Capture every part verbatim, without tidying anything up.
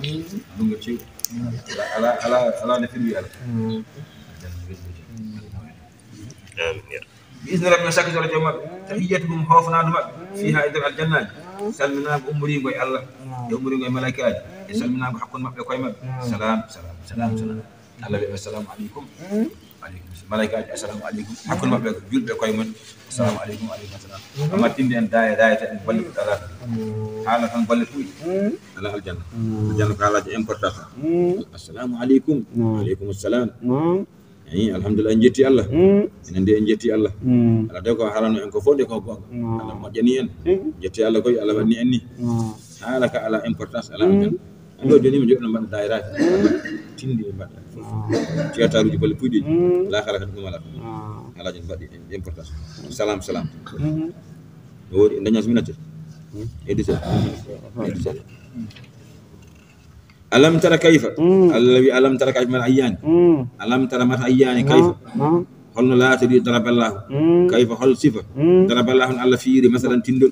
Ɗum ko cew. Ala, ala, ala nde firwi ala. Amin. Bi isni rabbi, sakki soro joom maɓɓe. Tahiyyatuhum, hoofnaandu maɓɓe. Fiha, e nder aljannaaji. Salminaango ummoriingo e Allah. E ummoriingo e malaykaaji. E salminaango hakkunde maɓɓe e koye maɓɓe. Salam, salam, salam, salam. Allah wiya ɓe, "Assalamu aleykum." Aleykum salam. Malaykaaji, "Assalamu aleykum." Hakkunde maɓɓe, julɓe e koye mum. "Assalamu aleykum." Aleykum salam. Amma tinde en daaya, daayata en golle puɗɗa ala. Haala tan golle puɗɗi. Ala aljanna. Aljanna ko haalaaji importance. "Assalamu aleykum." Aleykum assalam. Eyi, alhamdulillah, en jetti Allah. Enen de, en jetti Allah. Ala de ko haalano en ko fof de ko goonga. Allah moƴƴani en. Jetti Allah koy, Allah waɗni en ni. Haala ka ala importance, ala aljanna. Ɗo jooni mi joɗɗo mbaɗa daayiraaji. Tindi mbaɗa. Tiyataaruuji bolle puyɗi. Laakara kadi ɗum alaa. Alaa jooni mbaɗi importance. Salam, salam. No woodi, en daña so mi natti. Edise. Edise. Alam tara kayfa. Allah wi alam tara kayfa, mata a yiyaani. Alam tara, mata a yiyaani, kayfa. Holno laatiri daraballahu. Kayfa, hol sifa. Daraballahu on Allah fiiri, masalan, tindol.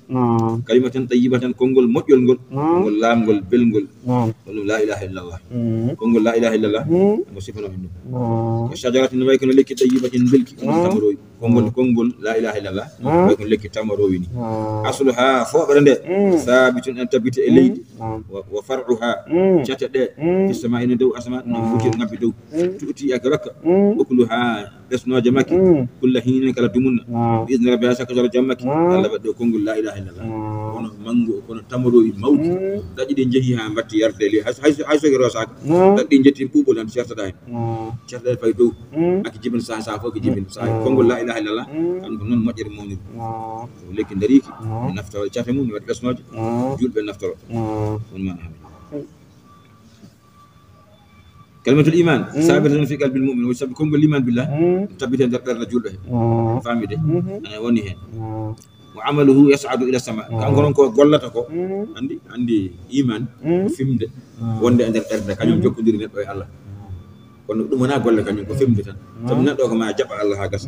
Kalimatan tayyibatan, konngol moƴƴol ngol. Konngol laamngol, belngol. Ko ɗum la ilaha illallah. Konngol la ilaha illallah. Mo sifano en ɗum. Ko shajaratin, way kono lekki, tayyibatin, belki. Konngol tamaroowi. Konngol, konngol la ilaha illallah. Way kono lekki tamaroowi ni. Asluha, fooɓere nde. Sabitun, en tabbiti e leydi. Wa, wa far'uha, cate ɗe. Fi sama'i, no dow asama, no mbuti, ngabbi dow. Tu'ti, aka rokka. Ukluha, ɓesnooje makki. Kulla hinin, kala dumunna. Bi izni rabbiha, sakka soro joom makki. Allah waɗi ɗo konngol la ilaha illallah. Kono manngo, kono tamaroowi mawɗi. Ɗaɗi ɗi njehi haa mbatti yarde le. Hay, hay, hay so rosaaka. Ɗaɗi ɗi njetti ɓuuɓol tan, certata hen. Certata hen fay dow. Aki jibin saha, saha fof ki jibin saha. Konngol la ilaha illallah. Kan ko noon moƴƴere mawniri. Lekki ndariiki. Nafta cate mum, waɗi ɓesnooje. Julɓe naftoro. Won man amin. Kalimatul iman, sabitatun fi qalbil mu'min, o sabi konngol liman billah, tabbite nder ɓernde julɗo he. Famide, ana woni hen. Wa amaluhu yas'adu ila sama. Kanko noon ko gollata ko, andi, andi iman, ko fimde, wonde e nder ɓernde, kañum jokkondiri neɗɗo e Allah. Kono ɗum wona golle kañum, ko fimde tan. Sabu neɗɗo ko ma jaɓa Allah haa gasa.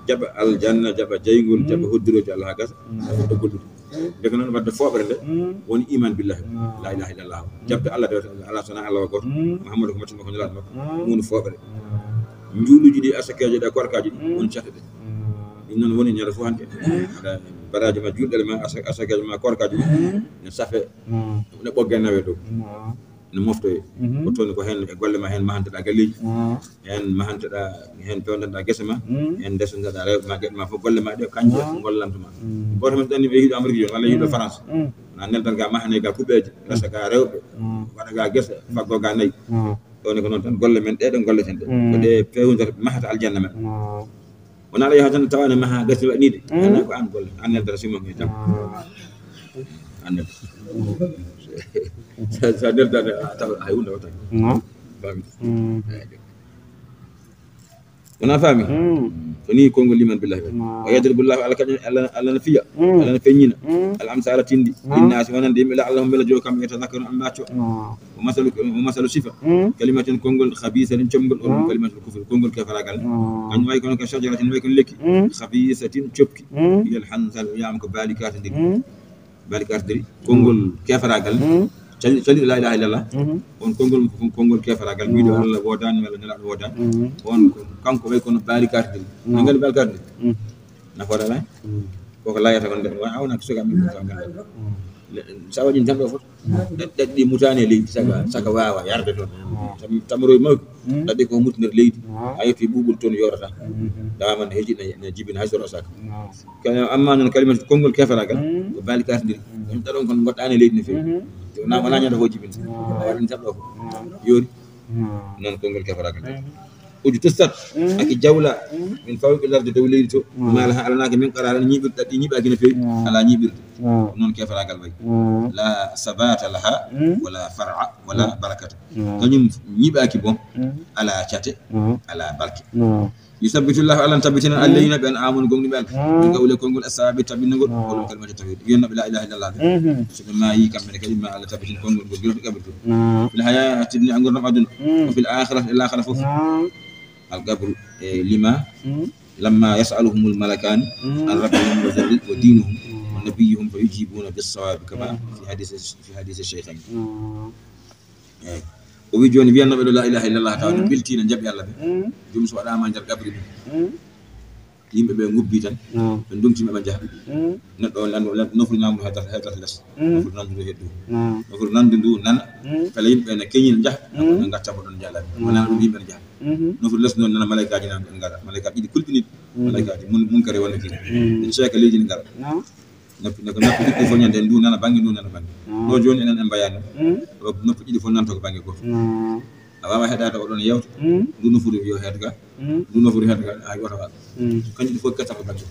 Jaɓa aljanna, jaɓa jeyngol, jaɓa hoddirooji Allah haa gasa. A fuɗɗo gollude. Ndeke noon, wadde fooɓere nde woni iman billahi. La ilaha illallah. Jaɓde Allah de, Allah sona Allah o gooto. Muhammadu ko matti makko, nulaaɗo makko. Ɗum woni fooɓere. Njuuluuji ɗi, asakeeje ɗe, korkaaji ɗi, woni cate ɗe. Ɗum noon woni ñande fof hannde. Aɗa baraaji ma, juulɗe ma, asa-, asakeeje ma, korkaaji ma, ne safe, ne ɓogge nawe dow. No moftoye. Ko toon ko heen e golle ma, heen mahanteɗa galleeji, heen mahanteɗa, heen pewndanɗa gese ma, heen ndesndanɗa rewɓe ma, geɗe ma fof, golle ma ɗe, kanje ngollanta ma. Gooto men ɗanni ɓe yiɗo Amérique jooni, walla yiɗo France. Na neldan ga mahane ga kuɓeeje, resa ga rewɓe, waɗa ga gese, faggo ga nayi. Ɗo ne ko noon tan, golle men ɗe, ɗe golleten ɗe. Ko ɗe pewnata, mahata aljanna men. Wona aɗa yaha tan tawa ne maha gasi waɗnide. Hana ko an golle, an neldata sima ngi tan. An neldata. Sa, sa neldata, a tawa hay hunde wata. Bam. Wona faami? Ko ni konngol liman billahi. Wa yadribu Allahu, Allah kañum, Allah, Allah na fiya. Allah na feññina. Al amsala tindi. Linnasi, wonande yimɓe, la Allahum, mbela jogo kamɓe, yatadakkaru, an mbaco. Wa masalu, wa masalu sifa. Kalimatin, konngol, khabisatin, comgol, on kalimatul kufri, konngol kefaragal. Kañum way kono ka shajaratin, way kono lekki. Khabisatin, copki. Hiya al hansal, wiyama ko baali katadiri. Baali katadiri, konngol kefaragal. Cali, cali la ilaha illallah. On konngol, kon-, konngol kefaragal. Wiɗo Allah woodani, walla nelaɗo woodani. On ko, kanko way kono baali katadiri. Nangani baali katadiri. Nafoore alaa? Koko layata kon nder, wa awna ko soga min ko ngal. Le-, sa waɗi tan ɗo fof. Ɗaɗ-, ɗaɗi ɗi mutani e leydi, saka, saka wawa yarde toon. Tam-, tamroy mawɗi. Ɗaɗi ko muti nder leydi. A yetti ɓuɓol toon yorata. Daman heji na, na jibina hay soro saka. Kala amma noon kalimatu konngol kefaragal, ko baali katadiri. Ɗum ɗaɗon kon goɗɗani e leydi no fewi. To na wala ñande ko jibina. Waɗi tan ɗo fof. Yori. Noon konngol kefaragal. Uju tustat, aki jawla, min fawqi lardi, dow leydi to. Ma laha, alanaaka min qararin, ñiiɓirɗe ɗi ñiiɓaaki no fewi, ala ñiiɓirde. Noon kefaragal wayi. La sabata laha, wala far'a, wala barakata. Kañum ñiiɓaaki bon, ala cate, ala barke. Yusabbitu llahu, Allah tabitina alladhina, ɓen amanu, gomɗinɓe Allah. Min qawli, konngol, as-sabit, tabinagol, wala kalimatu tawhid. Wiyannoɓe la ilaha illallah ɓe. So ɓe maayi, kamɓe ne kadi ma Allah tabitin konngol ngol, gila to qabri to. Fil hayati dunya, ngurdam aduna. Wa fil akhirati, e laakhara fof. Al qabru, e lima, lamma yas'aluhumul malakani an rabbihim wa dhalika wa dinuhum wa nabiyyuhum fa yujibuna bis sawabi kama fi hadith, fi hadith ash-shaykhayn. Eeyi. O wi jooni, wiyannoɓe ɗo la ilaha illallah, tawa no belti, no jaɓi Allah ɓe. Joom so waɗaama e nder qabri ɗum. Yimɓe ɓe ngubbi tan, ɓe ndonki ɓe njaha. Neɗɗo o lan-, lan-, nofru ñamdu heddata, heddata les. Nofru nandu ndu heddu. Nofru nandu ndu nana, kala yimɓe ne keñi ne njaha, ɓe ngacca mo ɗon njaha. Wona ɗum yimɓe ne njaha. Nofru les noon nana malaykaaji nan ɓe ngara. Malaykaaji ɗiɗi kulɓiniiɗi. Malaykaaji mun-, munkari wonde kii. Ɓe ceeka leydi ne ngara. Noppi, noppi, noppi ɗiɗi fof ñande, ndu nana bannge, ndu nana bannge. Ɗo jooni enen en mbayani. Ɗo noppi ɗiɗi fof nanto ko bannge gooto. A waawaa heɗaade oɗon yewta. Ndu nofuru yo heed ga. Ndu nofuru heed ga, hay gooto waɗa. Kanji ɗi fof gaccata ko bannge.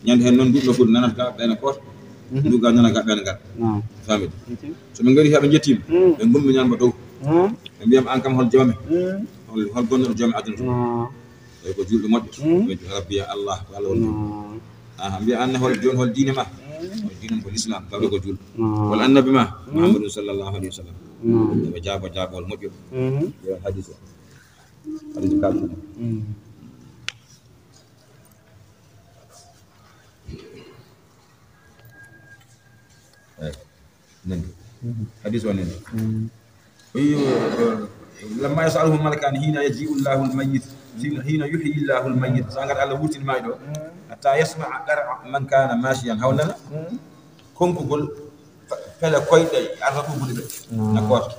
Ñande heen noon ndu nofuru nanata ga ɓeen gooto. Ndu ga nana ga ɓeen ngar. Famidi. So ɓe ngari heɓe njettiima, ɓe ngummi ñalma dow. Ɓe mbiyam an kam hol joome? Hol, hol gonnoɗo joome aduna to? Tawi ko juulɗo moƴƴo. Ɓe mbiya, "Rabbi ya Allah, ko Allah woni." Aha, mbiya, "An ne hol, jooni hol diine ma?" Hol diine ko l'islam, tawi ko juulɗo. Walla annabi ma, Muhammadun sallallahu alayhi wa sallam. Ɓe jaabo jaabol moƴƴo. Yo hadis o. Hadis o kalɗo. Eyi. Nani. Hadis o nani. Lamma yasaluhu malakani hina yajiu llahu lmayit, hina yuhyi llahu lmayit, so ngar Allah wurtini mayɗo, hatta yasmaa qara man kana mashiyan, haw nana konkugol pele koyɗe arta ɗuɓude ɓe. Na koota.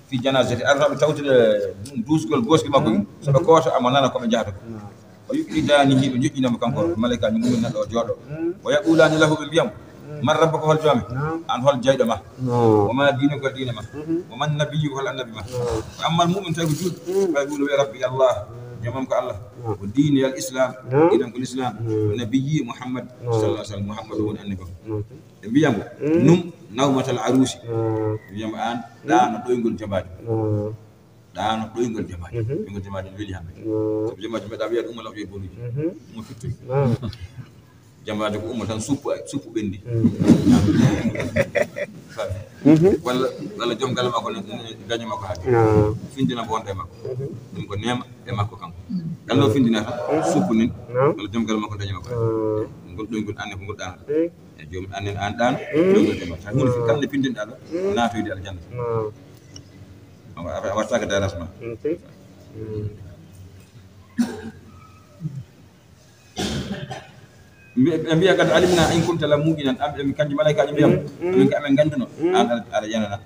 Fi janazati, arta ɓe tawtude duusgol gooski makko. So ɓe koota, amo nana ko ɓe njahata ko. O yuqidanihi, ɓe joƴƴina mo kanko, malaykaaji mum, neɗɗo o jooɗo. O yaqulani lahu, ɓe mbiyam, "Man rabbuka, hol joome? An hol jeyɗo ma? Wa ma diinuka, diine ma? Wa man nabiyyuka, hol annabi ma?" Wa ammal mu'min, tawi ko juulɗo, fa yaqulu, wiya, "Rabbi Allah, joomam ko Allah. Wa diini al islam, diinam ko l'islam. Wa nabiyyi Muhammad, sallallahu alaihi wasallam, Muhammad woni annabi am." Ɓe mbiyam, "Num nawmatal arusi." Ɓe mbiyam, "An ɗaano ɗoyngol jabaajo." Ɗaano ɗoyngol jamaaji. Ɗoyngol jamaaji no weli hannde. Sabu jamaaji meɗa wiya ɗum umma lawƴe bonuji. Umma fittoy. Jamaaji ko umma tan suppu, suppu ɓenndi. Walla, walla joom galle makko ne, ne gaño makko haaji. Findina ko wonde e makko. Ɗum ko neema e makko kanko. Galle o findina tan, suppu nin. Walla joom galle makko daño makko haaji. Ngol ɗoyngol anne ko ngol ɗaano. E joom annen an ɗaano. Ɗoyngol jamaaji. Tan huunde fof kala nde pindinɗa ɗo, naatoyde aljanna. A wa-, a wattaka darasma. Mbi-, ɓe mbiya, "Kad alimna in kunta la muqinan." Am, ɓe, kanji malaykaaji mbiyam, "Amin ka amin ngannduno, an aɗa, aɗa yenana.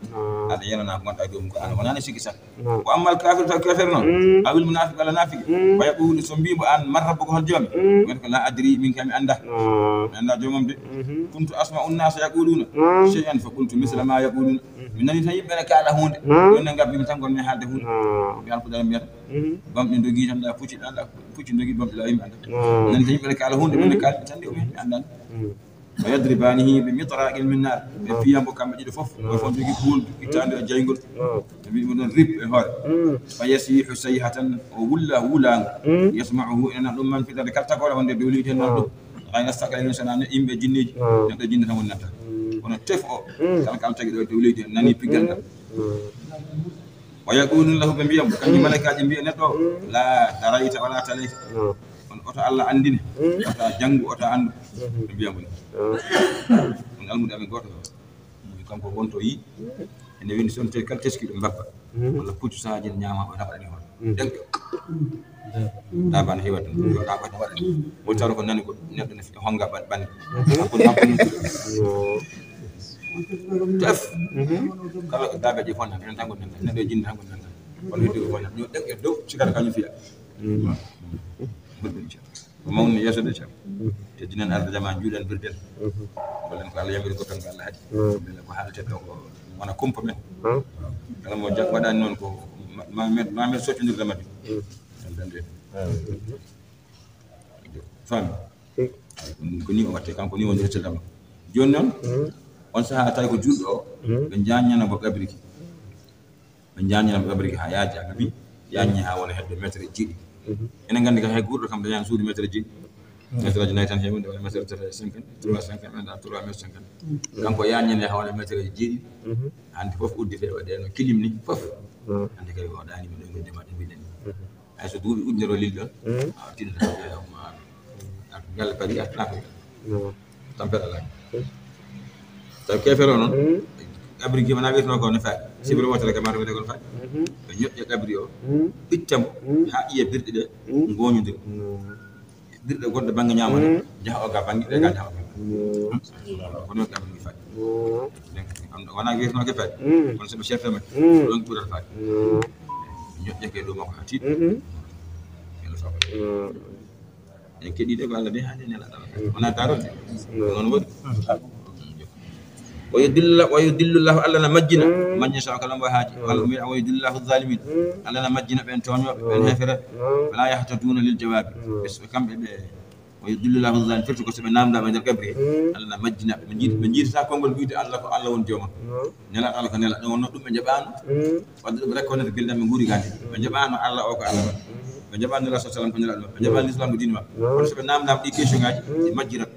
Aɗa yenana ko ngonɗa e dow mum ko an, wonani sikki sakka." Wa ammal kafiru, taw kefere noon, awil munafiq walla nafiki, wa yaqulu, so mbiimo an, "Man rabbuka, hol joome?" Wiyata ko, "La adri, min kam mi annda." Mi annda joomam de. "Kuntu asma'u nnasa yaquluna shay'an fa qultu misla ma yaquluna." Mi nani tan yimɓe ne kaala huunde. Ɗum ne ngabbi mi tan, ngon mi haalde huunde. Mi alko dara mbiyata. Bamɗi ndogi tan, da pucci ɗa, da pucci ndogi, bamɗi la yimɓe annda. Mi nani tan yimɓe ne kaala huunde, min ne kaali tan de, o mi annda. Wa yadribanihi bi mitraqin min nar. Ɓe piya mbo kamɓe ɗiɗo fof. Goto fof jogii buwol ittaande e jayngol. Ɓe mbiyi mo ɗon rip e hoore. Fa yasihu sayhatan, o wulla wulaango. Yasma'uhu, ene nana ɗum man fitande kala tagore wonde dow leydi en nan ɗum. Hay nastaqila insan, yimɓe jinneeji. Neɗɗo jinne tan woni natta. Kono tef o, kala kala tagi ɗo dow leydi en nani piggal ngal. Wa yaquluna lahu, ɓe mbiyam, kanji malaykaaji mbiya neɗɗo o, "La darayta wala talayta." On oto Allah anndine, oto janngu, oto anndu. Ɓe mbiyam ni. On almude amen gooto o. Kanko wonto yi, ene windi sonte kala teskiɗo mbabba. Walla puccu sahaji ne ñaama o nafa ɗani hoore. Denke. Daaba no heewata. Yo daaba no waɗa. Wol taw ko nani ko neɗɗo ne honga ɓan-, ɓanndi. Hakkunde, hakkunde. Tef. Kala ko daabe ɗi fonna, enen tan ko nen tan. Neɗɗo e jinne tan ko nen tan. Kono heddi ko fonna. Yo denke dow, cikata kañum fiya. Ko mawni yeeso de, ceerno. Teddinan arde jama, juuɗan birden. Mbollen ko Allah yamiri ko tan ko Allah haɗi. Mbollen ko haalete ɗo ko wona kumpa men. Kala mo ja-, waɗani noon ko ma, ma, ma, ma men soccondirde majjum. Dande. Faami? Ko ni o watte, kanko ni woni retirde makko. Jooni noon, on sahaa tawi ko juulɗo o, ɓe jaññana mo qabriki. Ɓe jaññina ɓe qabriki haa yaaja, ɓe mbi, yaññi haa wona hedde mètre e jeeɗiɗi. Enen nganndi kay hay guurɗo kam dañaani suudu mètre e jeeɗiɗi. Mètre aji nayi tan heewi, nde wona mètre cinquante, trois cinquante, wonde trois mètre cinquante. Kanko yaññine haa wona mètre e jeeɗiɗi. Hannde fof udditee, waɗee no kilim ni, fof. Hannde kadi o ɗaani mi ɗo, ngol jamaɗe mbiɗen. Hay so duuɓi ujunere o lelni ɗon, a tinata, a, a, galle Paris, a tinata. Tampere alaa. Tawi keefeero noon, Qabri ki wona wiyeteno ko ne faati. Sibiri wotoro kam, maa rewde kon faati. Ɓe ñoƴƴa qabri o, itta mo, haa ƴiya birɗe ɗe ngooñondira. Birɗe gonɗe bannge ñaamo ɗe, njaha o ga bannge, ɗe ga njaha o ga bannge. Ko noon qabri ki faati. Wona wiyeteno ke faati. Kono so ɓe certa men, ɗon ɓurata faati. Ñoƴƴa ke dow makko haa tiiɗi. Ene fawa. En keɗii de ko Allah de haalde, Nelaaɗo Allah. Wona darorde. Noon woni. Wa yudilla, wa yudillu Allahu, Allah na majjina. Man yashaa, kala mbo haaji. Walla mi wa yudillu Allahu zalimin. Allah na majjina ɓen tooñooɓe, ɓen heefereɓe. Fala yahtaduna lil jawaabi. Ɓe, kamɓe ɓe, wa yudillu Allahu zalimin. Firti ko so ɓe naamndaama e nder qabri, Allah na majjina ɓe. Ɓe njiit-, ɓe njiitata konngol wiyde Allah ko Allah woni jooma. Nelaaɗo Allah ko Nelaaɗo. Ɗum wonno ɗum ɓe njaɓaano. Wadde ɗum reconnaître gila ɓe nguuri gande. Ɓe njaɓaano Allah o ko Allah. Ɓe njaɓaano Rasul sallam ko Nelaaɗo. Ɓe njaɓaano Islam ko diine maɓɓe. Kono so ɓe naamndaama ɗi question ngaji, ɗi majjirat.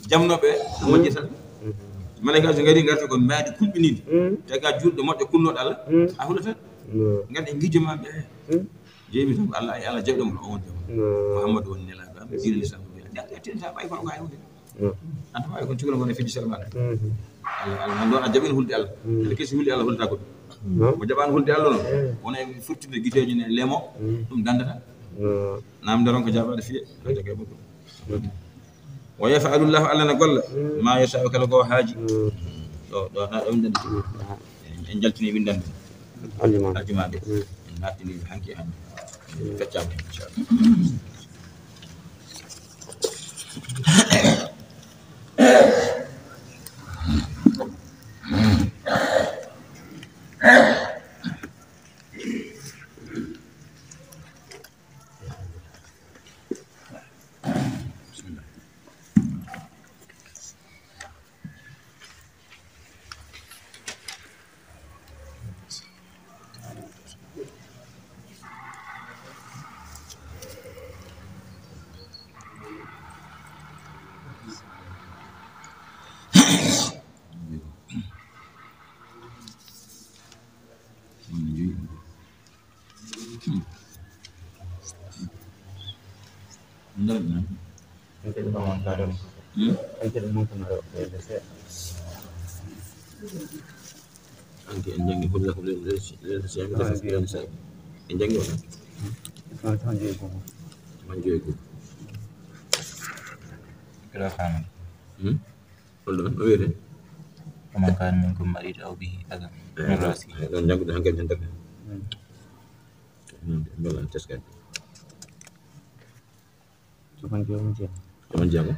Jamnooɓe, ɗum majjirta. Malaykaaji ngari, ngarta ko mbaadi kulɓiniiɗi. Taga juulɗo moƴƴo kulnooɗo Allah, a hulata. Ngarta e ngijo ma ɓe. Jeemi tan ko Allah, ay Allah jaɓɗo mo, o won joom. Muhammadu woni Nelaaɗo am, diine Islam ko wiya. Tinta ɓay kono ko hay hunde. An tawa kon cukalel ngon e fedde sere maɗa. Allah, Allah, an ɗon a jaɓino hulde Allah. Ene kesi hulde Allah, hulata ko ɗum. Mo jaɓano hulde Allah noon, wona e furtinde giteeji ne leemo, ɗum dandata. Namde ron ko jaɓaade fiye, ko jogee ɓoggol. Wa yaf'alu Llahu, Allah na golla, ma yasha'u, kala ko haaji. Ɗo, ɗo, na ɗo winndande. En, en jaltini winndande. Aljumaa. Aljumaa nde. En nattini hanki hannde. En feccama, inchallah. Anki en janngi hulla ko len, len, len, len, len, len, en janngi wala? Capanɗe joyi e go'o. Capanɗe joyi e go'o. Kira kama. Hmm? Holɗo on? O wiyete? Faman kana minkum maridan aw bihi adan min ra'sihi. Eh, ɗon janngude hankadi tan tawi. Hmm, ɗon teskade. Capanɗe jeegom e jeegom. Capanɗe jeegom?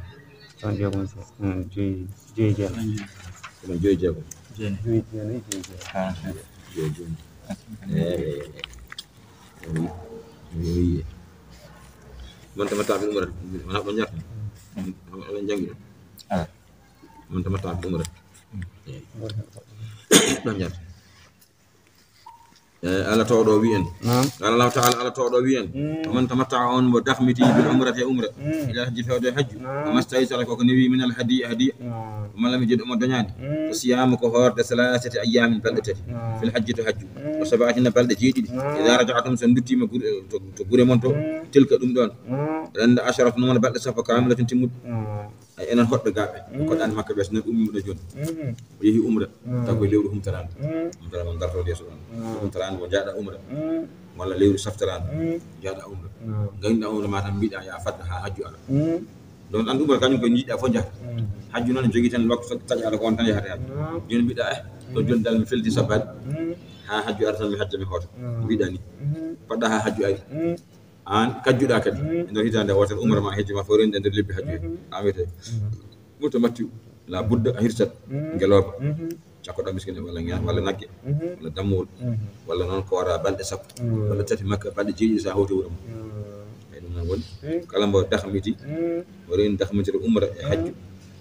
Capanɗe jeegom e jeegom. Hmm, joyi, joyi jeegom. Capanɗe joyi e jeegom. Joyi, joyi, joyi jeegom. Ah, joyi, joyi. Eh, eh, eh. Oui, oui. Man tamatta'a bil umra, wona ko ñaata? Wona janngi ɗum. Ah. Man tamatta'a bil umra. Eh. Ɗon ñaata? Eh, Allah tawɗo wi'i en. Naam. Qala Allahu ta'ala, Allah tawɗo wi'i en. Mm. Wa man tamatta'a, on mo dakhmiti bil umrati e umra. Mm. Ila hajji, fewde hajju. Naam. Wa mastaysara, ko ko newi min al hadi, hadiya. Naam. Wa man lam yajid, omo dañaani. Mm. Ko siyaamu, ko hoorde, salasati ayyaamin, balɗe tati. Naam. Fil hajji, to hajju. Mm. Wa sab'atin, balɗe jeeɗiɗi. Naam. Idha raja'tum, so nduttiima gur-, to, to gure mon to. Mm. Tilka, ɗum ɗon. Naam. Renda asharatun, wona balɗe sappo, kaamilatun, timmuɗe. Naam. Ay, enen hoɗɓe gaaɓe, mm, ko ɗan Makka ɓe, so neɗɗo ummi ɗo jooni, mm, o yehi umra, mm, taw ko lewru humtaraande. Mm. Humtaraande mo dartoode yeeso ɗon. Mm. Humtaraande mo njaaɗa umra. Mm. Walla lewru saftaraande, mm, njaaɗa umra. Mm. Ngañɗa umra ma tan mbiɗa ya fadda haa hajju ara. Mm. Ɗon andu umra kañum ko jiɗɗa fof njahata. Mm. Hajju noon jogii tan waktu so taƴaɗo ko on tan yahata hajju. Mm. Jooni mbiɗa, eh, ko, mm, jooni dal mi felti sabbaade. Mm. Haa hajju ara tan mi hajja mi hoota. Mm. Mbiɗa ni. Mm. Fadda haa hajju ari. Mm. Aan kajjuɗaa kadi, mm, e nder hitaande wootere, umra ma, hajju ma, fof renndi e nder lebbi hajju he. Mm. Aan wiyete, mm, mutamatti'u, la budda a hirtat, mm, ngelooba. Mm. Cakkoɗaa miskine walla ña-, walla nagge, mm, walla dammuwol, mm, walla noon koora balɗe sappo, mm, walla tati Makka, balɗe jeeɗiɗi so a hawti wuro mum. Mm. Ay, ɗum noon woni, mm, kala mbo dakhmiti, mm, o reeni dakhmitiri umra e, mm, hajju,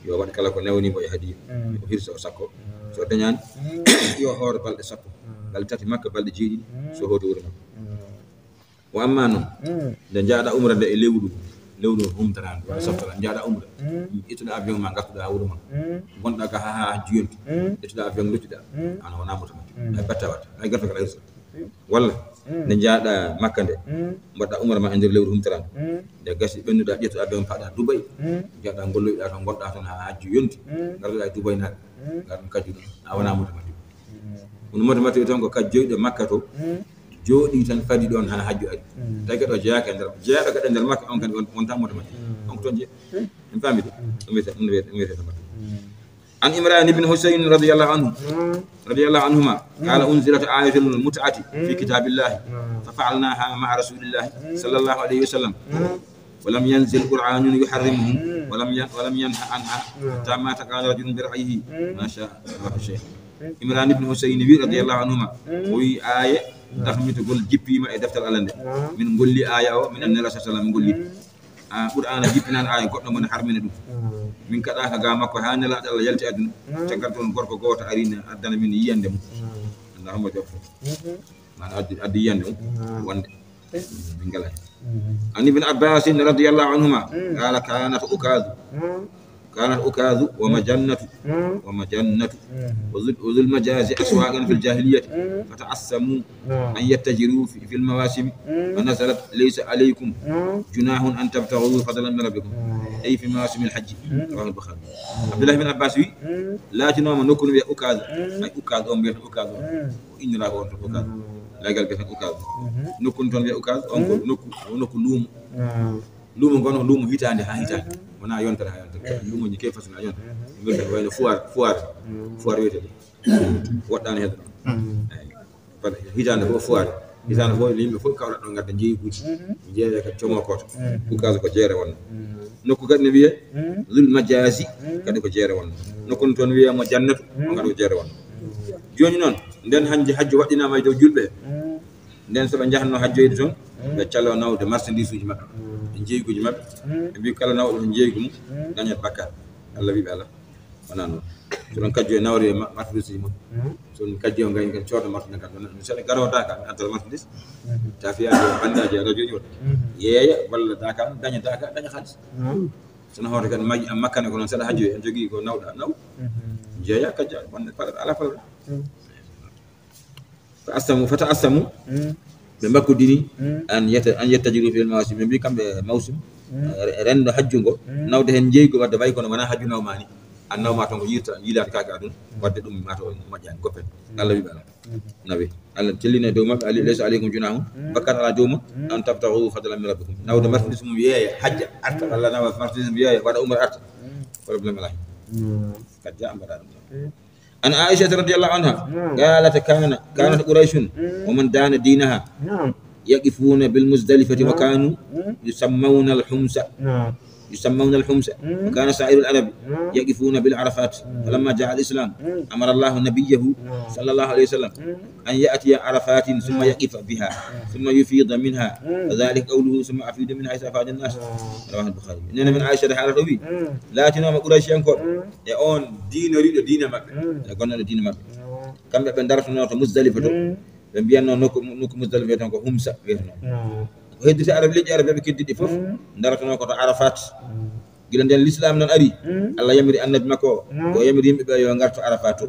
yo waɗ kala ko newni mo e hadiya. Mm. O hirsa, o sakko. Mm. So dañaani, mm, yo hoor balɗe sappo. Mm. Balɗe tati Makka, balɗe jeeɗiɗi, mm, so hawti wuro mum. Mm. Wa amma noon, mm, nde njaaɗa umra nde e lewru, lewru humtaraandu, walla, mm, softaraa, njaaɗa umra. Mm. Ittuɗaa avion ma, ngartuɗaa haa wuro mon. Mm. Ngonɗaa ga haa, haa hajju yonti. Mm. Ittuɗaa avion, luttuɗaa. Mm. Aan wonaa mutamatti'u. Mm. Ay batte a watta. Ay garfe kala hirsa. Mm. Walla, Nde njaaɗa Makka nde, mbaɗɗa umra ma e nder lewru humtaraandu. Nde gasi ɓennuɗa, ƴettuɗa be on paɗa Dubai. Njaaɗa ngolloyɗa toon, ngonɗa toon haa hajju yonti. Ngarɗa e Dubai naaɓe. Ngarɗa kajju ɗum. A wona moto matti. Kono moto matti toon ko kajjoyɗo Makka to. Jooɗi tan fadi ɗoon haa hajju ari. Tawi kadi o jeyaaka e nder, jeyaaɗo kadi e nder Makka on kadi won-, wonta moto matti. On ko toon jeya. En paami de? Ɗum wiyete, ɗum wiyete, ɗum wiyete moto. عن عمران بن حسين رضي الله عنه، رضي الله عنهما، قال: أنزلت آية المتعة في كتاب الله، ففعلناها مع رسول الله صلى الله عليه وسلم، ولم ينزل قرآن يحرمه، ولم ين-، ولم ينه عنها، حتى مات، قال رجل برأيه: ما شاء الله شيخ. Imran ibn Husayn wi, radiyallahu anhuma, o wi, aaya dahmitugol jippiima e deftere Allah nde. Min ngolli aaya o, min annabi sallallahu alaihi wasallam ngolli. A, Qur'aana jippinaano aaya goɗɗo mo ne harmina ɗum. Min kaɗaaka ga makko haa nelaaɗo Allah yalti aduna. Caggal toon gorko gooto ari ne addana min yiyannde mum. Annda hombo jofto. Maana addi, addi yiyannde mum. Wonde. Min ngala heen. عن ابن عباس رضي الله عنهما قال: كانت أكاظ، كانت أكاظ ومجنة، ومجنة وذو، وذو المجاز أسواقا في الجاهلية، فتعصموا أن يتجروا في، في المواسم، فنزلت: ليس عليكم جناح أن تبتغوا فضلا من ربكم، أي في مواسم الحج. رواه البخاري. Abdullah bin Abbas wi, laatinooma nokku no wiyee Ukaz, ay Ukaz on mbiyata Ukaz on. O inniraaka on to Ukaz. Lagal mbiyata Ukaz. Nokku no toon wiyee Ukaz, on ko nokku, o nokku luumo. Luumo ngon, o luumo hitaande haa hitaande. Wonaa yontere haa yontere. Luumooji keewi façon haa yontere. Mbiyata wayno foire, foire. Foire wiyetee ɗum. Woɗɗaani hedde ɗum. Eyi. Par hitaande fof foire. Hitaande fof yimɓe fof kawra ɗo ngadda njeeyguuji. Jeeya ka comokooto. Ukaz ko jeere wonno. Nokku kadi ne wiyee Zul Majazi, kadi ko jeere wonno. Nokku no toon wiyee mo Jannatu, on kadi ko jeere wonno. Jooni noon, nden hannde hajju waɗɗinaama e dow julɓe. Nden so ɓe njahatno hajjoyde toon, ɓe caloo nawde marchandise uji maɓɓe, e njeeyguuji maɓɓe. Ɓe mbii kala nawɗo heen njeeygu mum, dañat bakkaat. Allah wii ɓe alaa. Wonaa noon. So ɗon kajjo e nawre ma-, marchandise uji mum. So ɗum kajjo o ngañi kan cooda marchandise kan. Ɗum saɗa garoo Daaka, mi addata marchandise. Tafiya, bandaaji, radio ji wonde. Yeeya, walla Daaka, daña Daaka, daña haalis. So no hoore kan maji am makkane ko noon saɗa hajjo en jogii ko nawɗa, naw. Jeeya kajja, wonde fala, alaa fala. Fa assamu, fa ta'assamu, ɓe mbakkodiri, an yata-, an yattajiru fil mawsim, ɓe mbii kamɓe mawsim, eh, re-, renndo hajju ngo, nawde heen njeeygu wadde wayi kono wonaa hajju nawmaani. An nawma toon ko yirta, yiilaata kaake aduna, wadde ɗum mata o moƴƴaani goppen. Allah wii ɓe alaa. Nawi. Allah tellini e dow maɓɓe, ali-, laysa aleykum junahun, bakkaat alaa dow mon, an tabtagu fadlan min rabbikum. Nawde marchandise mum yeeya, hajja, arta, walla nawa marchandise mum yeeya, waɗa umra arta. Problème alaa heen. Kadi ja mbaɗa ɗum. عن عائشة رضي الله عنها قالت: كان، كانت قريش ومن دان دينها يقفون بالمزدلفة وكانوا يسمون الحمص. يسمون الحمص. وكان سائر العرب يقفون بالعرفات. فلما جاء الإسلام أمر الله نبيه صلى الله عليه وسلم أن يأتي عرفات ثم يقف بها ثم يفيض منها. وذلك قوله: ثم أفيضوا من حيث أفاض الناس. رواه البخاري. Nene men Aisha haalata o wi, laatinooma Qurayshiyankooɓe e on diinoriiɗo diina maɓɓe, e gonnooɗo diina maɓɓe. Kamɓe ɓe ndarotonoo to Muzdalifa to. Ɓe mbiyatnoo nokku, nokku Muzdalifa wiyetee ko Humsa wiyetee noon. Ko hedditi Arab, leƴƴi Arab ɓe keddiɗi fof ndarotonoo ko to Arafat. Gila nden Lislaam noon ari, Allah yamiri Annabi makko o, o yamiri yimɓe ɓe yo ngarto Arafat to.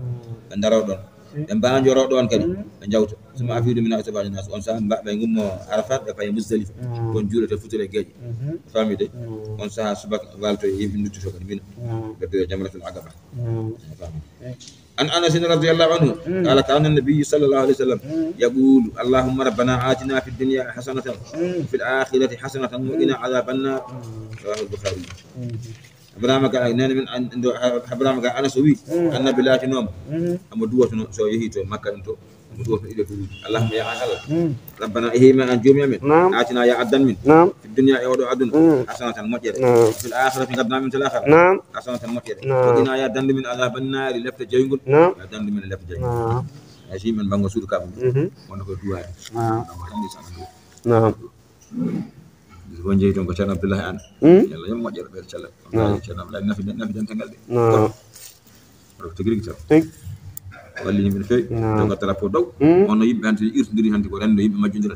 Ɓe ndaroo ɗoon. Ɓe mbaanjoroo ɗoon kadi, ɓe njawta. Summa afidu min haysu afada nas. On sahaa mba-, ɓe ngummo Arafat, ɓe paye Muzdalifa. Ɗoon juulete, futore geeƴe. Faami de? On sahaa subaka waalto e yimɓe nduttito kadi Mina. Ɓe doyo Jamratul Aqaba. Faami. عن أنس رضي الله عنه قال: كان النبي صلى الله عليه وسلم يقول: اللهم ربنا آتنا في الدنيا حسنة وفي الآخرة حسنة وقنا عذاب النار. رواه البخاري. Abrahama ga, nene men an-, ndo, Abrahama ga Anas o wi, Annabi laatinooma, omo duwotono so yehi to Makka ɗum to, omo duwotono ɗiɗo duuji. Allahumma ya Allah, Rabbana, e hima an joomi amen, atina ya addan min, fi dunya, e oɗo aduna, hasanatan, moƴƴere, fil akhirati, gaddan min til akhirah, hasanatan, moƴƴere, wa qina, ya dandu min, adhaban nari, lefte jeyngol, ya dandu min lefte jeyngol. Ay si men bango suudu kaɓe, wonno ko duwaade. Naam. Won jeyi toon ko Ceerno Abdullahi Aan. Yalla yo moƴƴere ɓeeɗo cellal. Ceerno Abdullahi nafi, nafi dental ngal de. Ko tigi rigi tan. Walli yimɓe no feewi. Joga drapeau dow. Wonno yimɓe hannde irtondiri hannde ko renndo yimɓe majjondira.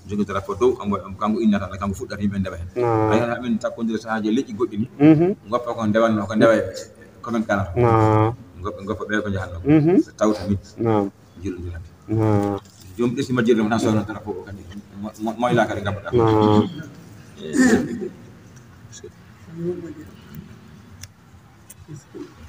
Jogi drapeau dow, kanko, kanko innata, kanko fuɗɗata yimɓe ndewa heen. Ay hannde amen takkondira sahaaji e leƴƴi goɗɗi ni. Goppa ko ndewanno, ko ndewa e ko men kanata. Goppa, goppa ɓe ko njahanno. Ɓe tawta min. Jillondira. Yom ɓesdi majjirde mo tan sowno drapeau o kadi. Mo- mo- moyla kadi ngam ɗa. Naam.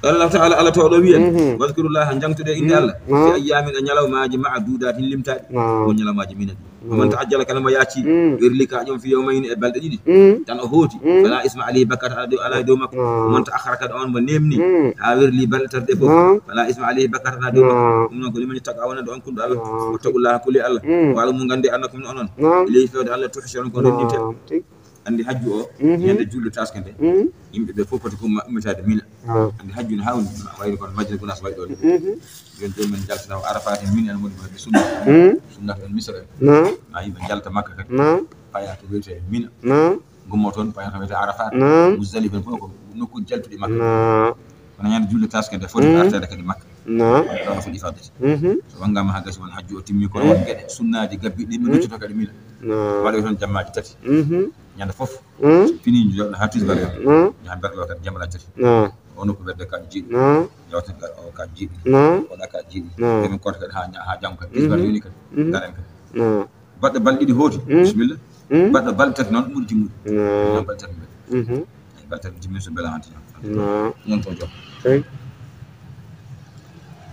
Qala Allahu ta'ala, Allah tawɗo wiyan, Mhm. Wadhkurullaha, jangtuɗe innde Mhm. Allah, Naam. Fi ayyamin, e ñalawmaaji, ma'dudatin, limtaaɗi. Naam. Ko ñalawmaaji minani. Naam. Faman ta'ajjala, kala mo yaaci, Mhm. werli ka ƴoom fi yawmayni, e balɗe ɗiɗi, Mhm. tan o hooti, Mhm. fala isma alayhi, bakkat alaa dow, alaa dow makko. Naam. Waman ta'akhkhara, kadi on mo neemni, Mhm. haa werli balɗe tati ɗe fof, Naam. fala isma alayhi, bakkat alaa dow makko. Naam. Ɗum noon ko liman ittaqa, wonande on kulɗo Allah. Naam. Wattaqullaha, kulli Allah. Mhm. Wa'lamu, nganndi, annakum, onon, Naam. ilayhi, fewde Allah, tuhsharun, ko Naam. Renndinte. Tigi. Anndi hajju o, Mhm. ñande julde taske nde, Mhm. yimɓe ɓe fof poti ko ma- ummitaade Mina. Naam. Anndi hajju ne hawni, wayno kono Madina Gunaas wayi ɗoon. Mhm. Jooni, jooni men njaltata o Arafat en, Mina en woni ko hedde sunna. Mhm. Sunna to en Misra en. Naam. Ma yimɓe njalta Makka kadi. Naam. Paya to wiyetee Mina. Naam. Ngummo toon, paya to wiyetee Arafat. Naam. Muzdalifa en fof ko nokkuuji jaltuɗi Makka. Naam. Kono ñande julde taske nde foti Mhm. arteede kadi Makka. Naam. Woni ɗo haful ifadati. Mhm. So wanngaama haa gasi won hajju o timmi, kono won Mhm. geɗe sunnaaji gabbiɗi ɗi ɓe Mhm. noccoto kadi Mina. Naam. Waɗoy toon jammaaji tati. Mhm. Ñande fof. Mhm. So fini jooɗo haa tisbar yon. Mhm. Ñaha berlo kadi jamala tati. Naam. O nokku wedde ka jiiɗi. Naam. Yawten ka o ka jiiɗi. Naam. Oɗa ka jiiɗi. Naam. Emin koota kadi haa ña- haa janngo kadi. Tisbar Mhm. yoni kadi. Mhm. Ngaren kadi. Naam. Baɗɗo balɗe ɗiɗi hooti. Mhm. Bisimilla. Mhm. Baɗɗo balɗe tati noon ɓuri timmude. Naam. Ñaha balɗe tati mbaɗi. Mhm. Balɗe tati timmi so bela hanti ñaha. Naam. Ñaha to jom. Tigi.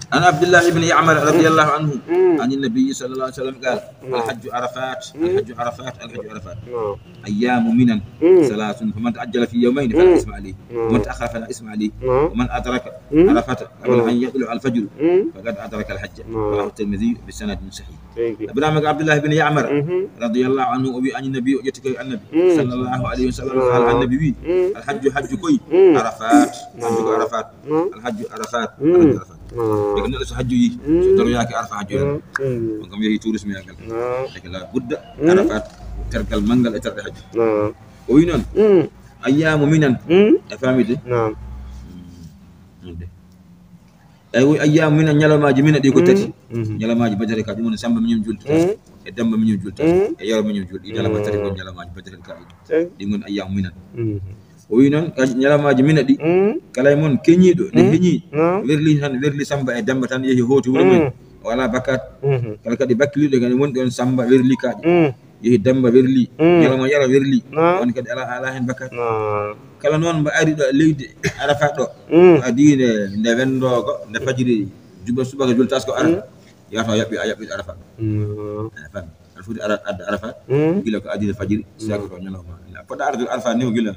عن عبد الله بن يعمر رضي الله عنه مم. عن النبي صلى الله عليه وسلم قال: مم. الحج عرفات، مم. الحج عرفات، الحج عرفات. نعم. أيام منى مم. ثلاث، فمن تعجل في يومين فلا مم. إثم عليه، نعم. ومن تأخر فلا إثم عليه، نعم. ومن أدرك مم. عرفة قبل نعم. أن يطلع الفجر مم. فقد أدرك الحج. نعم. رواه الترمذي بسند صحيح. Tigi. Ibrahima ko Abdullahi bin Ya'mar, Mhm. radiyallahu anhu, o wi ani Nabi, o ƴetti ko e Annabi, Mm. sallallahu alayhi wa sallam, Mm. haala Annabi wi, Mm. "Al hajju, hajju koy, Mm. Arafat, hajju ko Mm. Arafat, Mm. al hajju Arafat, Mm. al hajju Arafat." Mm. E ko neɗɗo so hajju yi, so Mm. daroyaaki Arafat, hajju yi. Mm. Mm. On kam yehi tourisme yagal. Mm. E ko la budda, Mm. Arafat, tergal manngal e terɗe hajju. Mm. O wi noon, Mm. ayyamu minan, Mm. e famide. Mm. Mm. Eyi, wi ayyamu minan, ñalawmaaji Mina ɗi ko Mm. tati. Mhm. Ñalawmaaji Badar ka, ɗum woni Samba miñum julde tati. Mm. E Demba miñum julde tati. Mm. E Yero miñum julde. Ɗi ñalawmaaji tati Mm. ngon ñalawmaaji Badar ka. Tigi. Ɗi ngon ayyamu minan. Mhm. O wi noon, ka ñalawmaaji Mina ɗi, Mm. kala e mon keñiiɗo, nde Mm. heñi, No. werli tan, werli Samba e Demba tan, yehi hooti wuro mum. Mm. O alaa bakkat. Mhm. Kala kadi bakkiliiɗo kadi wonɗi on Samba werli kaaƴe. Mm. Yehi Demba werli, Mm. ñalawma Yero werli. No. On kadi alaa, alaa heen bakkat. No. Kala noon mbo ari ɗo leydi Arafat ɗo, Mm. ko adii nde, nde wenndoogo, nde fajiri juba subaka jultaas ko ara. Mm. Yahata o yaɓɓi, a yaɓɓi Arafat. Mm. A fami. Aɗa foti ara-, adde Arafat, Mm. gila ko adii nde fajiri, Mm. saka ko ñalawma. Poɗɗa arde Arafat ni ko gila,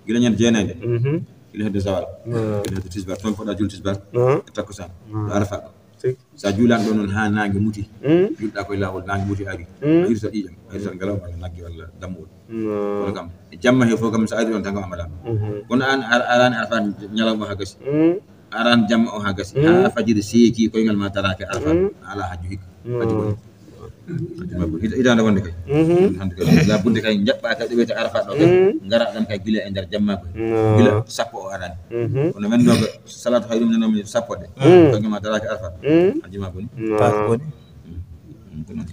gila ñande jeenayi nde. Mhm. Gila hedde zawal. Mm. Gila hedde tisbar. Toon poɗɗa jul tisbar. Mm. E takkusaan. Mm. Ɗo Arafat ɗo. Tigi. Sa juulaani ɗo noon haa naange muti, Mm. julɗa koye laawol, naange muti ari. Mm. A hirsa ƴiiƴam, a hirsa ngalaw walla nagge walla dammuwol. Mm. Kono kam, e jamma he fof kam, so ari ɗon tan kam a malaama. Mhm. Kono aan a araani Arafat ñalawma haa gasi. Mm. A araani jamma o haa gasi. Mm. Haa fajiri seeki, koyngal ma daraaki Arafat. Mm. A alaa hajju hikka. Mm. Hajju boni. Hajju ma boni. Hita-, hitaande wonde kay. Mhm. Hande kay, la budde kay, jaɓɓa kay ɗo wiyete Arafat ɗo kay. Mm. Ngara ɗon kay gila e nder jamma ko. Mm. Gila sappo o araani. Mhm. Kono wenndooɓe Salatu hayrum nanomi sappo de. Mm. Kañum ma daraaki Arafat. Mm. Hajju ma boni. No. Paak boni. Mm, ko noon.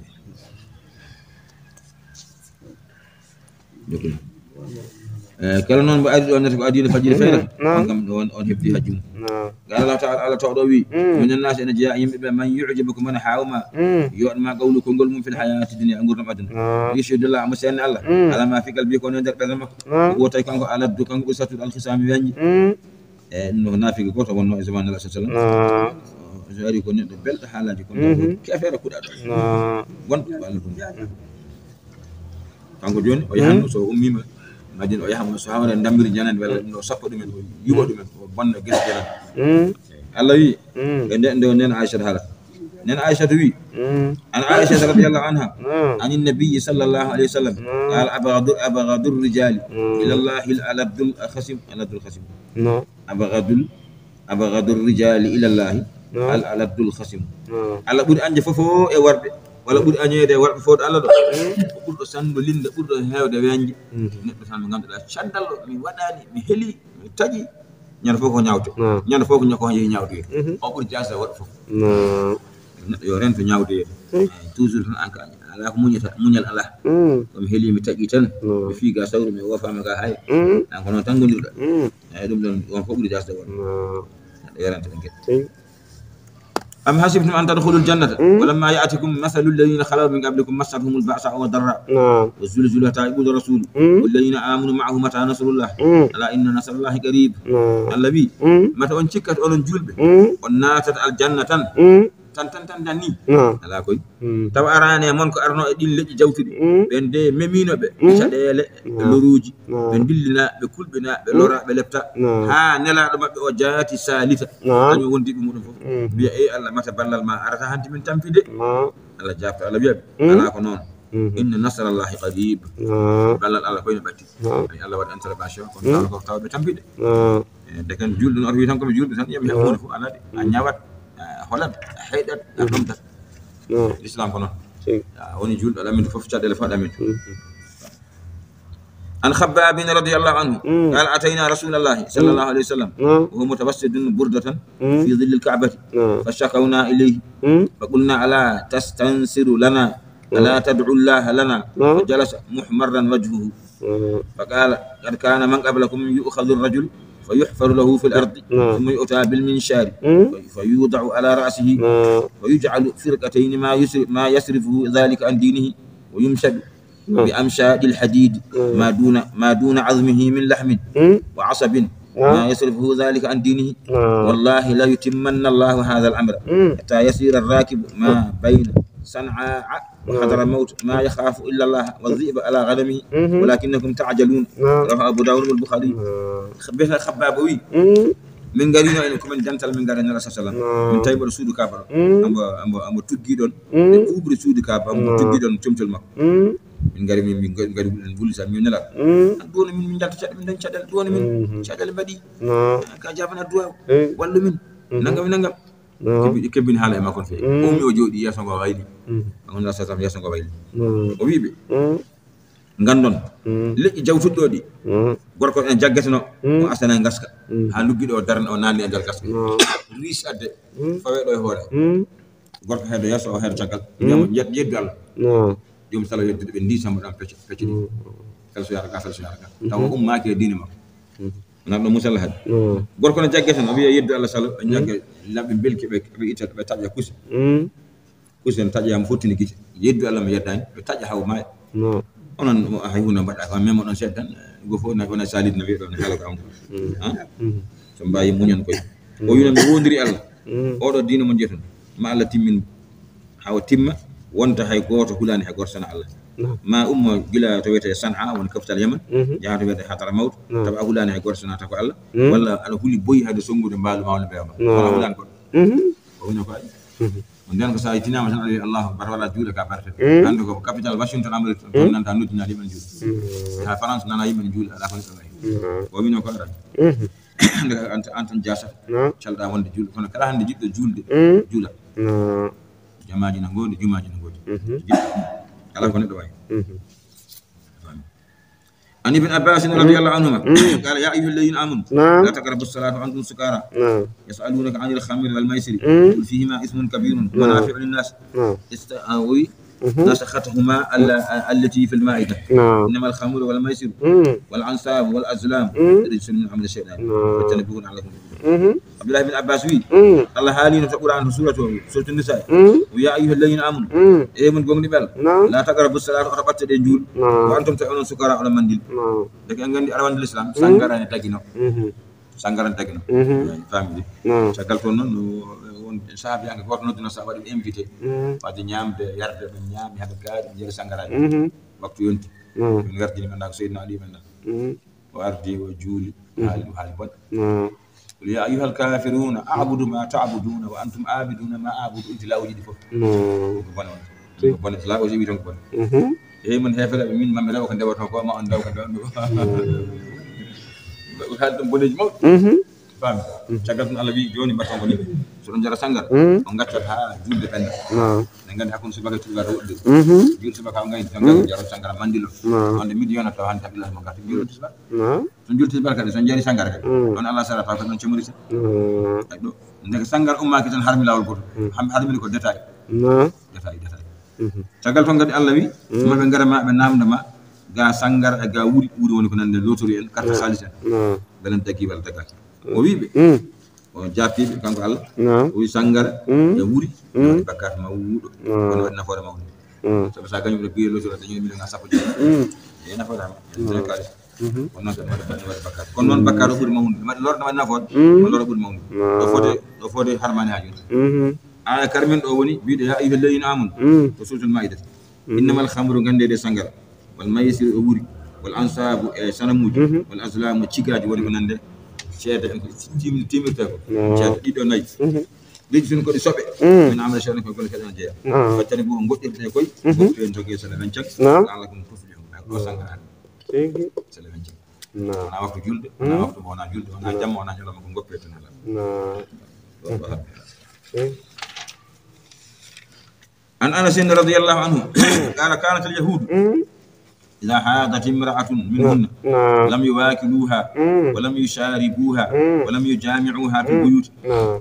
Jokkina. Eh, kala noon mbo ari ɗo nata ko adii nde fajiri Mm, fayra, no. On kam ɗo on, on heɓti hajju mum. No. Qala Allahu ta'ala, Allah tawɗo wi, Mm. minan naasi ene jeyaa yimɓe ɓe, man yu'jibuka, mona haawma, Mm. yoɗma qawlu konngol mum fil hayati dunya, e nguurdam aduna. No. Yashhadu Allah, mo seedna Allah, Mm. ala ma fi qalbi, ko woni e nder ɓernde makko. No. Huwa tawi kanko aladdu, kanko ɓuri sattude al khisami weñji. Mm. E ɗum no naafiki gooto wonnoo e zaman Nabi sallallahu alaihi wasallam. Ah. So ari ko neɗɗo belɗo haalaaji kono Mhm. keefeero kuɗaaɗo. Ah. Wonɗo ko Allah ɗum. Kanko jooni o yahanno Mhm. so ummiima Madina o yaha so hawre ndambiri janani walla ɗum ɗo sappo ɗumen o yuɓa ɗumen o bonna gese janani. Mhm. Allah wi Mhm. e nde nde nen Aisha haalata. Nen Aisha wi Mhm. an Aisha radiyallahu anha Mhm. an nabi sallallahu alaihi wasallam Mhm. qala abghadu abghadu rijali Mhm. ila Allah al aladdu al khasim aladdu al khasim. No. Abghadul, abghadul rijali ilallahi, No. al aladdu al khasim. No. Allah ɓuri añde fof o e worɓe, walla ɓuri añeede e worɓe fof ɗo Allah ɗo. Mm. Ko ɓurɗo sanndo linde, ɓurɗo heewde weñde. Mm. Neɗɗo tan mo ngannduɗaa caddal o, mi waɗaani, mi heli, mi taƴi. Ñande fof ko ñaawte. No. Ñande fof ko ña-, ko yehi ñaawtoyee. Mhm. O ɓuri jaasde worɓe fof. No. Neɗɗo yo rento ñaawde. Mm. Eh, toujours tan an ka alaa ko muñata, muñal alaa. Mm. Ko mi heli, mi taƴi tan. No. Mi fii ga sawru, mi woofaama ga hay. Mm. An ko noon tan ngondirɗa. Mm. Eyi, ɗum ɗon, on fof ɓuri jaasde won. No. Neɗɗo yo rento ɗen geɗe. Tigi. أم حسبتم أن تدخلوا الجنة ولما يأتكم مثل الذين خلوا من قبلكم مستهم البأساء والضراء نعم. وزلزلوا حتى يقول الرسول مم. والذين آمنوا معه متى نصر الله مم. ألا إن نصر الله قريب نعم. Allah wi, mata on cikkat onon julɓe, on naatat aljanna tan, tan, tan, tan, tan ni. Alaa koy. Tawa araani e mon ko arnoo e ɗin leƴƴi jawtuɗi. Ɓen de memiino ɓe e caɗeele, e loruuji. Ɓe ndillina, ɓe kulɓina, ɓe lora, ɓe lepta. Haa nelaaɗo maɓɓe o jaati saalita. Kañum wondi ɓe muɗum fof. Mbiya, "Ey Allah, mata ballal ma arata hanti min tampi de?" Allah jaabta, Allah wiya ɓe, "Alaa ko noon. Inna nasrallahi qarib." Ballal Allah koy no ɓatti. Ay Allah waɗa intervention, kono tawa ko tawa ɓe tampi de. E, ndeken julɗo no oto wi tan ko mi julɗo tan, yami heɓ huunde fof, alaa de. A ñawat, a holat, a heyɗat, a ɗomtat. L'islam ko noon. A woni julɗo, aɗa aminta fof, caɗeele fof aɗa aminta. عن خباب رضي الله عنه قال: أتينا رسول الله صلى الله عليه وسلم وهو متوسد بردة في ظل الكعبة فشكونا إليه فقلنا: ألا تستنصر لنا؟ ألا تدعو الله لنا؟ فجلس محمرا وجهه فقال: قد كان من قبلكم يؤخذ الرجل فيحفر له في الأرض ثم يؤتى بالمنشار في-، فيوضع على رأسه فيجعل فرقتين ما يسر-، ما يصرفه ذلك عن دينه ويمشد بأمشاد الحديد ما دون، ما دون عظمه من لحم وعصب ما يصرفه ذلك عن دينه. والله ليتمن الله هذا الأمر حتى يسير الراكب ما بين صنعاء وحضرموت ما يخاف إلا الله والذئب على غنمه ولكنكم تعجلون. رواه أبو داود والبخاري. Mbiyetee Khabbaab o wi, min ngarino en ko min dental, min ngari Nela sallam. Min tawi mboɗo suudu Kaaba ɗo. Ambo, ambo, ambo tuggi ɗon. E kuuɓri suudu Kaaba, ambo tuggi ɗon comcol makko. Min ngari, min, min ngari, ngari, en wuli sa, min Nela. An duwono min, min jalta caɗ-, min dañ caɗeele, duwono min. Caɗeele mbaɗi. Ka jaabana duwaaw. Wallu min. Nangam, nangam. Kebbini, kebbini haala e makko no feewi. O ummi, o jooɗi, yeeso ngo wayli. Nela sallam, yeeso ngo wayli. O wi ɓe, nganndon, leƴƴi jawtuɗi ɗo ɗi, gorko ene jaggeteno, o asana e ngaska. Haa luggiɗo o darna, o naalni e nder gaska. Riis adde, fawe ɗo e hoore. Gorko heedo yeeso, o heedo caggal. Mbiyamo, yed-, yeddu Allah. Joom sala yeddude ɓe ndiisamo ɗam pecce, pecce ɗi. Fel so yaata ga, fel so yaata ga. Tawa ummaaki e diine makko. Wonaa ɗo musalla hade. Gorko no jagge tan, o wiya yeddu Allah salo, ɓe jagge, laɓɓe belki, ɓe, ɓe itta, ɓe taƴa kusi. Kusi en taƴaama fottini gite. Yeddu Allah mi yeddaani, ɓe taƴa haw maaya. Onon mo hay hunde mbaɗɗa ko, même oɗon seeɗa tan, go fof na, wona salit no wiya ɗon, haala ko am tan. Ha? So mbaawi muñan koy. O wiino mi wondiri Allah. Oɗo diina mo jeton. Ma Allah timmin hawa timma, wonta hay gooto hulaani hay gooto sana Allah. Ma ummo gila to wiyetee San'a, woni capital Yemen, jaha to wiyetee Hadramaut, tawa a hulaani hay gooto so naata ko Allah, walla aɗa huli boyi hayde sonngude mbaalu ma walla mbeewa ma. Kono a hulaani goɗɗo. O wino ko aɗa. Nden ko sa tinaama tan aɗa wiya Allahu Akbar, wala juuɗe ka barte. Hannde ko capital Washington Amérique, toon nanta noddinaade yimɓe ne juula. Yaha France nana yimɓe ne juula, alaa ko neɗɗo wayi. O wino ko aɗa. Nde an, an tan jaasata. Calɗa wonde juulde, kono kala hannde jiɗɗo juulde, juula. Jamaaji na ngoodi, jumaaji na ngoodi. Jiɗɗo. Alaa ko neɗɗo wayi. عن ابن عباس رضي الله عنهما قال: يا أيها الذين آمنوا لا تقربوا الصلاة وأنتم سكارى يسألونك عن الخمر والميسر قل فيهما إثم كبير ومنافع للناس. است-، آه، oui. نسختهما ال-، التي في المائدة. إنما الخمر والميسر والأنصاب والأزلام رجس من عمل الشيطان فاجتنبوه لعلكم تفلحون. Abdullahi bin Abbas wi, Allah haalino to Qur'an, to suratu, suratu Nisa. O wi, "Ya ayyuha alladhina amanu." E mon gomɗi ɓel. La taqrabu salata, oto ɓatte ɗe juul. Wa antum, tawi onon sukara, oɗon mandil. Deke en gandi arwande l'islam, sangara ne tagino. Sangara ne tagino. Famidi. Caggal toon noon, no, won sahabiyanke goto noddino sa waɗi invité. Wadde ñamde, yarde, ɓe ñaami, haɓe kaari, ɓe jari sangaraaji. Waktu yonti. Min gardini men ko Seydina Ali men. O ardi, o juuli, haali ɗum haali bone. قل يا أيها الكافرون أعبد ما تعبدون وأنتم عابدون ما أعبد. Inti lawuji ɗi fof. Ko bone on. Ko bone, law o wi tan ko bone. Eyi, mon heefereɓe, min mami rewa ko ndewata ko, ma on ndewa ko ndewata ko. Ko haali ɗum boneji mawɗi. Faami. Caggal ɗum Allah wi, joni mbaɗton ko ni. So ɗon jara sangara, on ngaccat ha julde ɓenna. En gandi hakkunde subaka e tuubaka woɗɗi. Julde subaka on gayni, on gayni jaro sangara mandilo. Wonde midi yona taw hande tabillahi mo garti julde subaka. So julti tisbaar kadi, so jari sangara kadi, on ala sara fa ko ɗon cemori sa. Ay ɗo, ndeke sangara ummaaki tan harmi laawol goto. Ham-, harmini ko détail. Détail, détail. Caggal toon kadi Allah wi, ma ɓe ngara ma ɓe namda ma, ga sangara e ga wuri, wuri woni ko nande lotori en, carte xaalis en. Belen daggi walla daggaki. O wi ɓe, O jaabtiiɓe kanko Allah. Naam. O wi sangara Mm. e wuri Mm. waɗi bakkaat mawɗo. Naam. Kono waɗi nafoore mawɗo. Mm. Sabu sa gañi ɗo biye lotira dañi million sappo joyi. Mm. E nafoore am. Naam. Zakaari. Mhm. Kono noon kadi waɗi waɗi bakkaat. Kono noon bakkaat o ɓuri mawnude. Waɗi lorna waɗi nafoore. Mm. Kono lorna ɓuri mawnude. Naam. Ɗo fode ɗo fode harmani ha jooni. Mhm. Aya karmin ɗo woni wiide ya ayyuha alladhina amanu. Mm. Ko suratul maida. Mhm. Innamal khamru gandede sangara. Wal maysiru e wuri. Wal ansabu e sanamuji. Mhm. Wal azlamu cigaji woni ko nande. Ceede en ko tim- timirta ko. Naam. Ceede ɗiɗo nayi. Mhm. Rijsun ko ɗi soɓe. Mm. Min amala shaytan ko golle keɗen jeeya. Naam. Fattani bo goɗɗirte koy. Mhm. Goɗɗirte en toge sene ven cak. Naam. La'allakum tuflihun. Ko sangara. Tigi. Sene ven cak. Naam. Wona waktu julde, wona Mm. waktu mo wona julde, wona Naam. jamma, wona ñalawma ko goppe tan ala. Naam. Ɗo ko habbe. Tigi. عن أنس رضي الله عنه قال كانت اليهود Mm. إذا حاضت امرأة منهن نعم. لم يواكلوها Mm. ولم يشاربوها Mm. ولم يجامعوها في نعم. البيوت. نعم.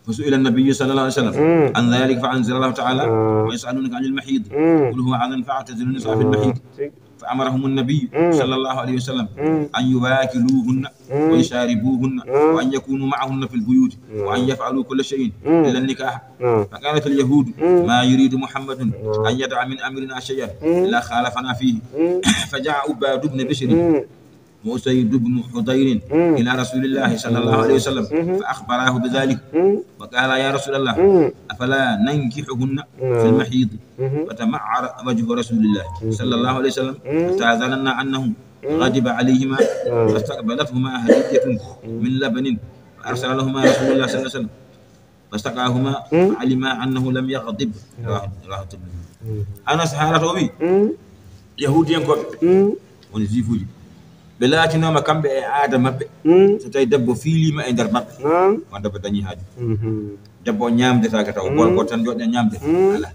فسئل النبي صلى الله عليه وسلم Mm. عن ذلك فأنزل الله تعالى نعم. ويسألونك عن المحيض Mm. قل هو أذى فاعتزلوا النساء في نعم. المحيض. Tigi. فأمرهم النبي Mm. صلى الله عليه وسلم Mm. أن يواكلوهن Mm. ويشاربوهن Mm. وأن يكونوا معهن في البيوت Mm. وأن يفعلوا كل شيء Mm. إلا النكاح. Mm. فقالت اليهود Mm. ما يريد محمد Mm. أن يدع من أمرنا شيئا Mm. إلا خالفنا فيه. Mm. فجاء عباد بن بشر Mm. وأسيد بن حضير Mm. إلى رسول الله صلى الله عليه وسلم Mm-hmm. فأخبراه بذلك Mm. وقال يا رسول الله Mm. أفلا ننكحهن في Mm. المحيض Mhm. فتمعر وجه رسول الله Mhm. صلى الله عليه وسلم Mhm. حتى ظننا أنه Mhm. غضب عليهما Mhm. فاستقبلتهما هدية Mhm. من لبن فأرسل لهما رسول الله صلى الله عليه وسلم فسقاهما Mhm. فعلما أنه لم يغضب. Mhm. رواه، رواه الترمذي. Mhm. Anas haalata o wi Mhm. Yahuudiyankooɓe Mhm. woni juifuuji ɓe laatinooma kamɓe e aada maɓɓe Mhm. so tawi debbo fiiliima e nder maɓɓe Naam. on debbo dañi haaju Mhm. debbo o ñaamdetaake taw Mhm. bool gooto tan jooɗi ñaamde Mhm. ala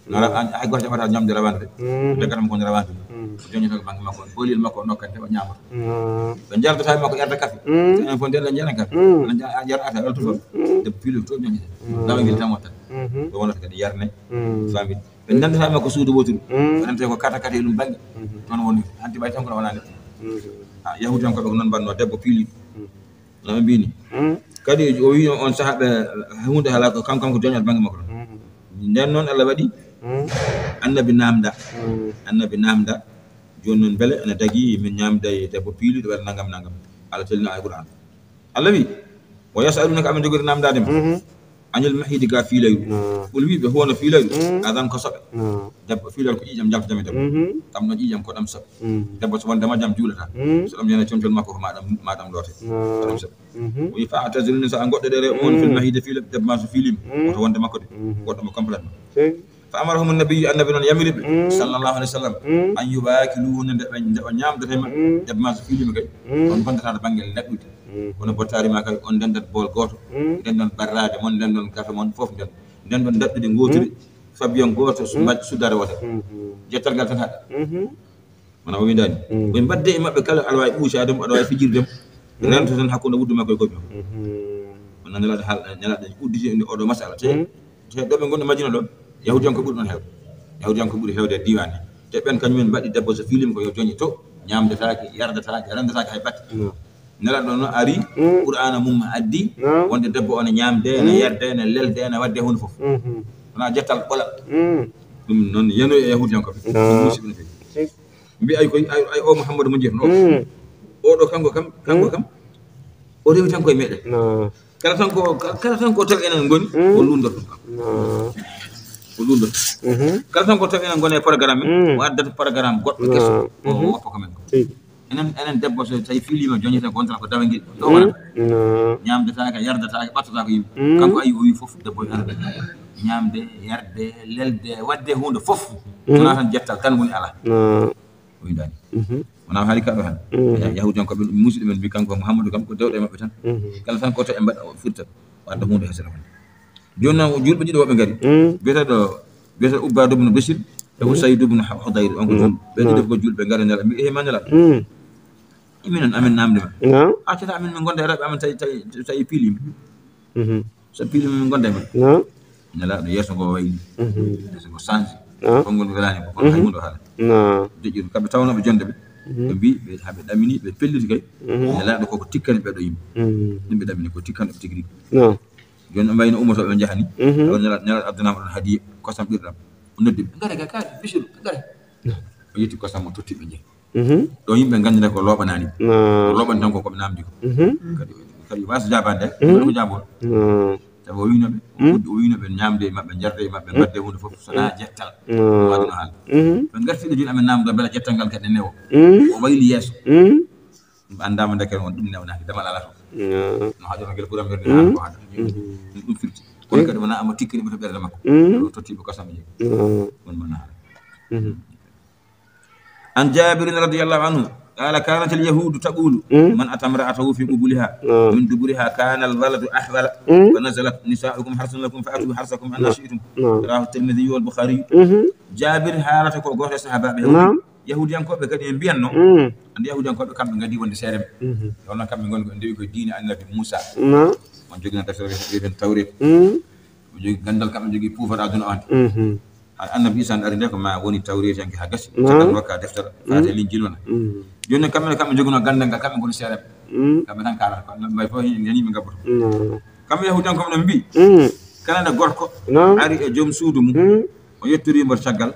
No ra- an- hay gooto jaɓata ñamde rawaande de. Mm. Jaggata mo ko rawaande. Mm. Ko joñata ko bannge makko on. Boolel makko on nokkan heɓa ñaamata. Mm. Ɓe njarata e makko yarda kafe. Mm. Enen fof nden la njaran kafe. Mm. Ala nja- a jarata welto fof. Mm. De pilu to joñata. Mm. Lawa ngel tan watta. Mhm. Ɗo wonata kadi yarne. Mm. Fami. Ɓe nandata e makko suudu woturu. Mm. Ɓe nandata ko kata kata e ɗum bannge. Mhm. Toon woni hanti ɓay tan ko wona neɗɗo. Mhm. Ah, Yahuudiyankoɓe ko noon mbanno debbo piili. Mm. No ɓe mbini. Mm. Kadi o wi on saha ɓe hunde hala ko kanko kanko joñat bannge makko ɗon. Mm. Nden noon Allah waɗi Mm. annabi namda. Mm. Annabi namda. Jooni noon mbele ene dagi min ñamda e debbo piiliɗo waɗa nangam nangam. Allah telina e Qur'an. Allah wi wa yasalunaka amin jogori namdade ma. Mhm. Anil mahidi ga fiilayru. Mm. Ɓul wi ɓe hono fiilayru. Mm. Adan ko soɓe. Mm. Debbo fiilayru ko ƴiƴam jalta jami debbo. Mhm. Kam ɗon ƴiƴam ko ɗam soɓe. Mm. Debbo so wondema jam juulata. Mm. So ɗam yana comcol makko ko maɗam maɗam loote. Mm. Ko ɗam soɓe. Mhm. O wi fa ataziluni sa goɗɗo ɗere on Mm. fil mahidi fiila debbo ma so fiilima. Mm. Woto wonde makko de. Mhm. Woɗɗo mo complètement. Sey. Fa amarahum nabiyyu annabi noon yamiri ɓe Mm. sallallahu alayhi wa sallam Mm. an yubakiluhunna nde ɓe nde o ñamdata e maɓɓe Mm. debbo ma so fiilima kay Mm. on gondata to bangel daɗɗude Mm. kono bottari ma kay on ndendat bool gooto Mm. ndendon barraade mon ndendon kafe mon fof nden ndendon daɗɗude ngootiri Mm. fabiyon gooto Mm. mbaɗ suddare wote Mm. jettal ngal tan haɗa Mhm. Wona o windaani Mm. ɓe mbadde e maɓɓe kala aɗa waawi ɓuucaade mo aɗa waawi fijirde mo Mm. rento tan hakkunde wuddu makko e goƴƴo Mhm. Wona nelaaɗo haal nelaaɗo udditi oɗo masala te Mm. te ɗo ɓe ngonno Madina ɗo yahudiyanko ɓuri ɗon heewde yahudiyanko ɓuri heewde e diiwaan he te ɓen kañumen mbaɗi debbo so fiilima ko yo joñi to ñaamdetaake yardetaake renndetaake hay batte Mm. Nelaaɗo no ari Mm. qur'aana mum addi No. wonde debbo o ne ñaamde ne Mm. yerde ne lelde ne waɗde huunde fof Mhm. wona jettal ɓola Mm. ɗum noon yano e yahudiyankoɓe No. Ɗum musiɓe no feewi Sik. Mbi ay koy ay ay o Mouhamadou mo jeetuno Mm. oɗo kanko kam kanko Mm. kam o rewi tan koye meɗen No. kala tan ko kala tan ko tawi enen goni Mm. o lundorto kam No. o lundorto Mhm. kala tan ko tawi enen goni e programme Mm. o addata programme goɗɗo No. keso o Mhm. woppa ko men ko Sik. Enen enen debbo so tawi fiilima joñete gonta ko dawangel ɗo Mm. wonata No. ñamdetake yardetake ɓattata ko yimɓe Mm. kanko ayi o wi foof debbo e arde ñamde yarde lelde wadde hunde foof Mm. wona tan jettal tan woni ala No. O windaani. Mhm. Wona haali kaɗo tan. Mhm. Yahudiyankoɓe musidɓe men mbi kanko Mouhamadou kam ko dewɗe maɓɓe tan. Mhm. Kala tan ko to ɓe mbaɗa firta wadda hunde hesere won. Jooni noon julɓe ɗiɗo woɓɓe ngari. Mhm. Biyeteɗo biyeteɗo Ubbadu bnu Bachir e Mhm. Usayd bnu Hudayr on ko Mhm. julɓe. Ɓe ɗiɗo Mhm. ko julɓe ngari nela mbi ehe ma nela. Mhm. Minen amin namde ma. Naam. Accata amin min gonda e rewɓe amin tawi tawi tawi pilim. Mhm. So pilim min gonda e ma. Naam. Nela ɗo yeeso ngo wayli. Mhm. Yeeso ngo sanji. Naam. Konngol welani ko kono hay Mhm. hunde haala. Naam. Deƴƴiru kamɓe tawnoɓe jonde ɓe. Ɓe mbi, ɓe, haa ɓe ɗamini, ɓe pelliti kay. Nelaaɗo koko tikkani ɓeɗo yimɓe. Ɗum ɓe ɗamini ko tikkani ɓe tigi rigi. Jooni no mbayno ummoto ɓe njahani. Tawa Nelaaɗo, Nelaaɗo addanaama ɗon hadiye, kosam ɓirɗam. O noddi ɓe, "Ngare ga kaari, bisiru, ngare." O yetti kosam o totti ɓe njehi. Ɗo yimɓe nganndi ko looɓanaani. Ko looɓani tan ko ko ɓe naamndi ko. Kadi, kadi waasa jaabaade, ko jaaboo. Sabu o wiino ɓe, o wiino ɓe ñaamde e maɓɓe, njarde e maɓɓe, mbaɗde huunde fof, so naa jettal. Waɗno haala. Ɓe ngarti ɗo jooni amen naamndo mbela jettal ngal kadi newo. O wayli yeeso. Ɗum anndaama ndeke on ɗum newnaaki, damal alaa toon. No haɗi on gel ɓuran ɓerde haala ko haɗa. Ɗum firti. Kono kadi wonaa omo tikkani ɓe to ɓernde makko. O totti ɓe kosam ɓe njehi. Won mana haala. عن جابر رضي الله عنه قال: كانت اليهود تقول: من أتى امرأته في قبلها من دبرها كان الولد أحول، فنزلت: نساؤكم حرث لكم فأتوا حرثكم أنى شئتم. رواه الترمذي والبخاري. Jaabir haalata ko gooto e sahaabaaɓe Yahuudi. Yahuudiyankooɓe kadi en mbiyanno, annde Yahuudiyankooɓe kamɓe ngadi wonde seere ɓe. Wonno kamɓe ngoni ko ndewi koye diine Annabi Muusa. On jogino deftere wiyeteende Tawreeta. Ɓe jogii ganndal, kamɓe njogii pouvoir aduna on. Annabi Isa no ari nde ko ma woni tawreetiyanke haa gasi. Caggal nokka deftere faate Linjil wona. Jooni noon kamɓe, kamɓe njoginoo ganndal ngal, kamɓe ngoni seereɓe. Kamɓe tan kaalata ko, mbay fof hen nani ɓe ngabboto. Kamɓe Yahuudiyankooɓe no mbi, kala nde gorko ari e joom suudu mum, o yettorii mbo caggal,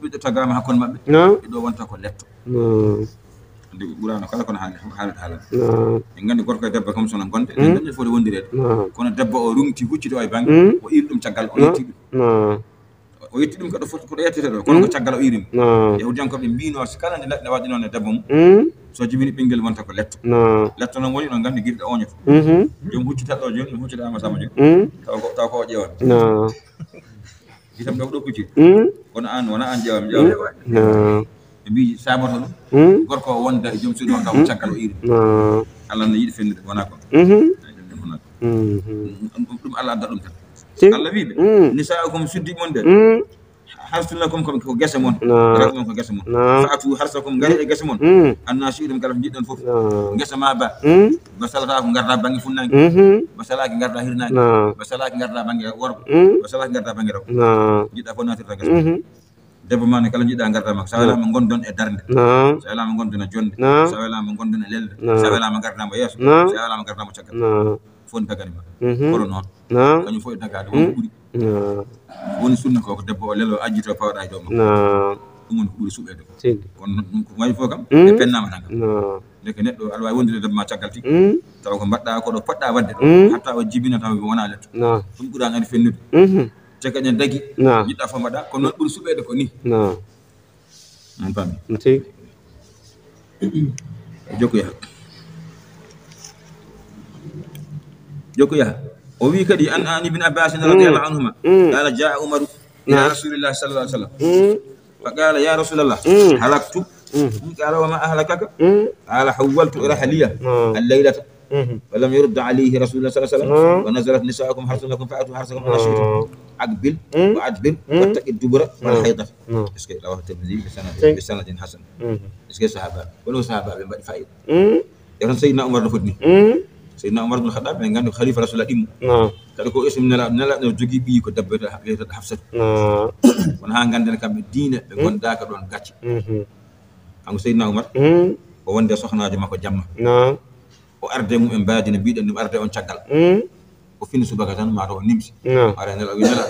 ɓiɗɗo tagaama hakkunde maɓɓe, e ɗo wonta ko letto. Andi Qur'aana kala kono haali, haalata haala. En nganndi gorko e debbo kam sona gonde, en nganndi foti wondireede. Kono debbo o rungti, hucciti o e bannge, o iri ɗum caggal, o yetti ɗum. O yetti ɗum ko ɗo foti, ko ɗo yettete ɗo, kono ko caggal o iri mo. Yahuudiyankooɓe mbino, si kala nde neɗɗo waɗi noon e debbo mum, so jibini ɓinngel wonta ko letto. Letto noon woni, no nganndi, giɗo oñoto. Joom huccitaɗo jooni, huccitaama sama jooni. Taw ko, taw ko o ƴeewata. Itam ɗo, ɗo kucciri. Kono aan, wona aan ƴeewam, ƴeewam. Ɓe mbi saboto ɗum. Gorko o wonda e joom suudu makko, taw ko caggal o iri. Allah no yiɗi fennude, wona ko. Wona ko. Ɗum, ɗum Allah adda ɗum tan. Allah wi ɓe, "Nisaa'ukum, suddi mon ɓe. Harsun lakum, ko, ko gese mon. Rewɓe mon ko gese mon. Fa'tu harsakum, ngari e gese mon. Anna shi'tum, kala ko njiɗɗon fof. Gese ma ba. Ba salata ko ngarda bannge funnaange. Ba salaki ngarda hirnaange. Ba salaki ngarda bannge worgo. Ba salaki ngarda bannge rewɓe. Njiɗɗa fof natirta gese." Debbo ma ne kala njiɗɗa ngarda makko. Sa welaama ngondon e darnde. Sa welaama ngondon e jonde. Sa welaama ngondon e lelde. Sa welaama ngarda mo yeeso. Sa welaama ngarda mo caggal. Fof ne dagani ma. Kono noon, kañum fof e dagaade, won ko ɓuri. Woni sunna ko, ko debbo o lelo, ajjito, pawɗa e dow makko. Ɗum woni ko ɓuri suɓeede ko. Kono noon, ɗum ko wayi fof kam, ɓe pennaama tan kam. Ndeke neɗɗo aɗa waawi wondude e debbo ma caggal tigi. Tawa ko mbaɗɗa, ko ɗo poɗɗa waɗde ɗo. Hatta o jibina tawa ko wona letto. Ɗum ɓuraani ari fennude. Te kadi ne dagi, jiɗɗa fof mbaɗa, kono noon ɓuri suɓeede ko ni. On paami? No feewi. Jokku yaha. Jokku yaha. O wi kadi, an, an Ibn Abbas radiyallahu anhuma, qala, jaa Umaru ila Rasulillah sallallahu alaihi wasallam. Fa qala, ya Rasulallah, halaktu. Qala, wa ma ahlakaka? Qala, hawwaltu rahliya al-laylata. Fa lam yurd alayhi Rasulullah sallallahu alaihi wasallam. Wa nazalat, nisa'ukum harsun lakum fa'tu harsakum anna shi'tum. Aqbil wa adbir wattaqi dubura wal haydata. Est-ce que rawahu Tirmidhi bi sanad, bi sanadin hasan. Est-ce que sahaba, kono sahaba ɓe mbaɗi fayida. E tan Seydina Umar no foti ni. Seydina Umar bin Khattab, ɓe nganndi ko khalifa Rasulullah ɗimmo. Kadi ko isum nela, nela no jogii ɓiyi ko debbo wiyeteeɗo Hafsatu. Kono haa ngannden kamɓe diine, ɓe ngondaaka ɗoon gacce. Kanko Seydina Umar, o wonde sohnaajo makko jamma. O arde mum en mbaadi no mbiɗen ɗum, arde on caggal. O fini subaka tan, ma taw o nimsi. Ara nela, wi nela.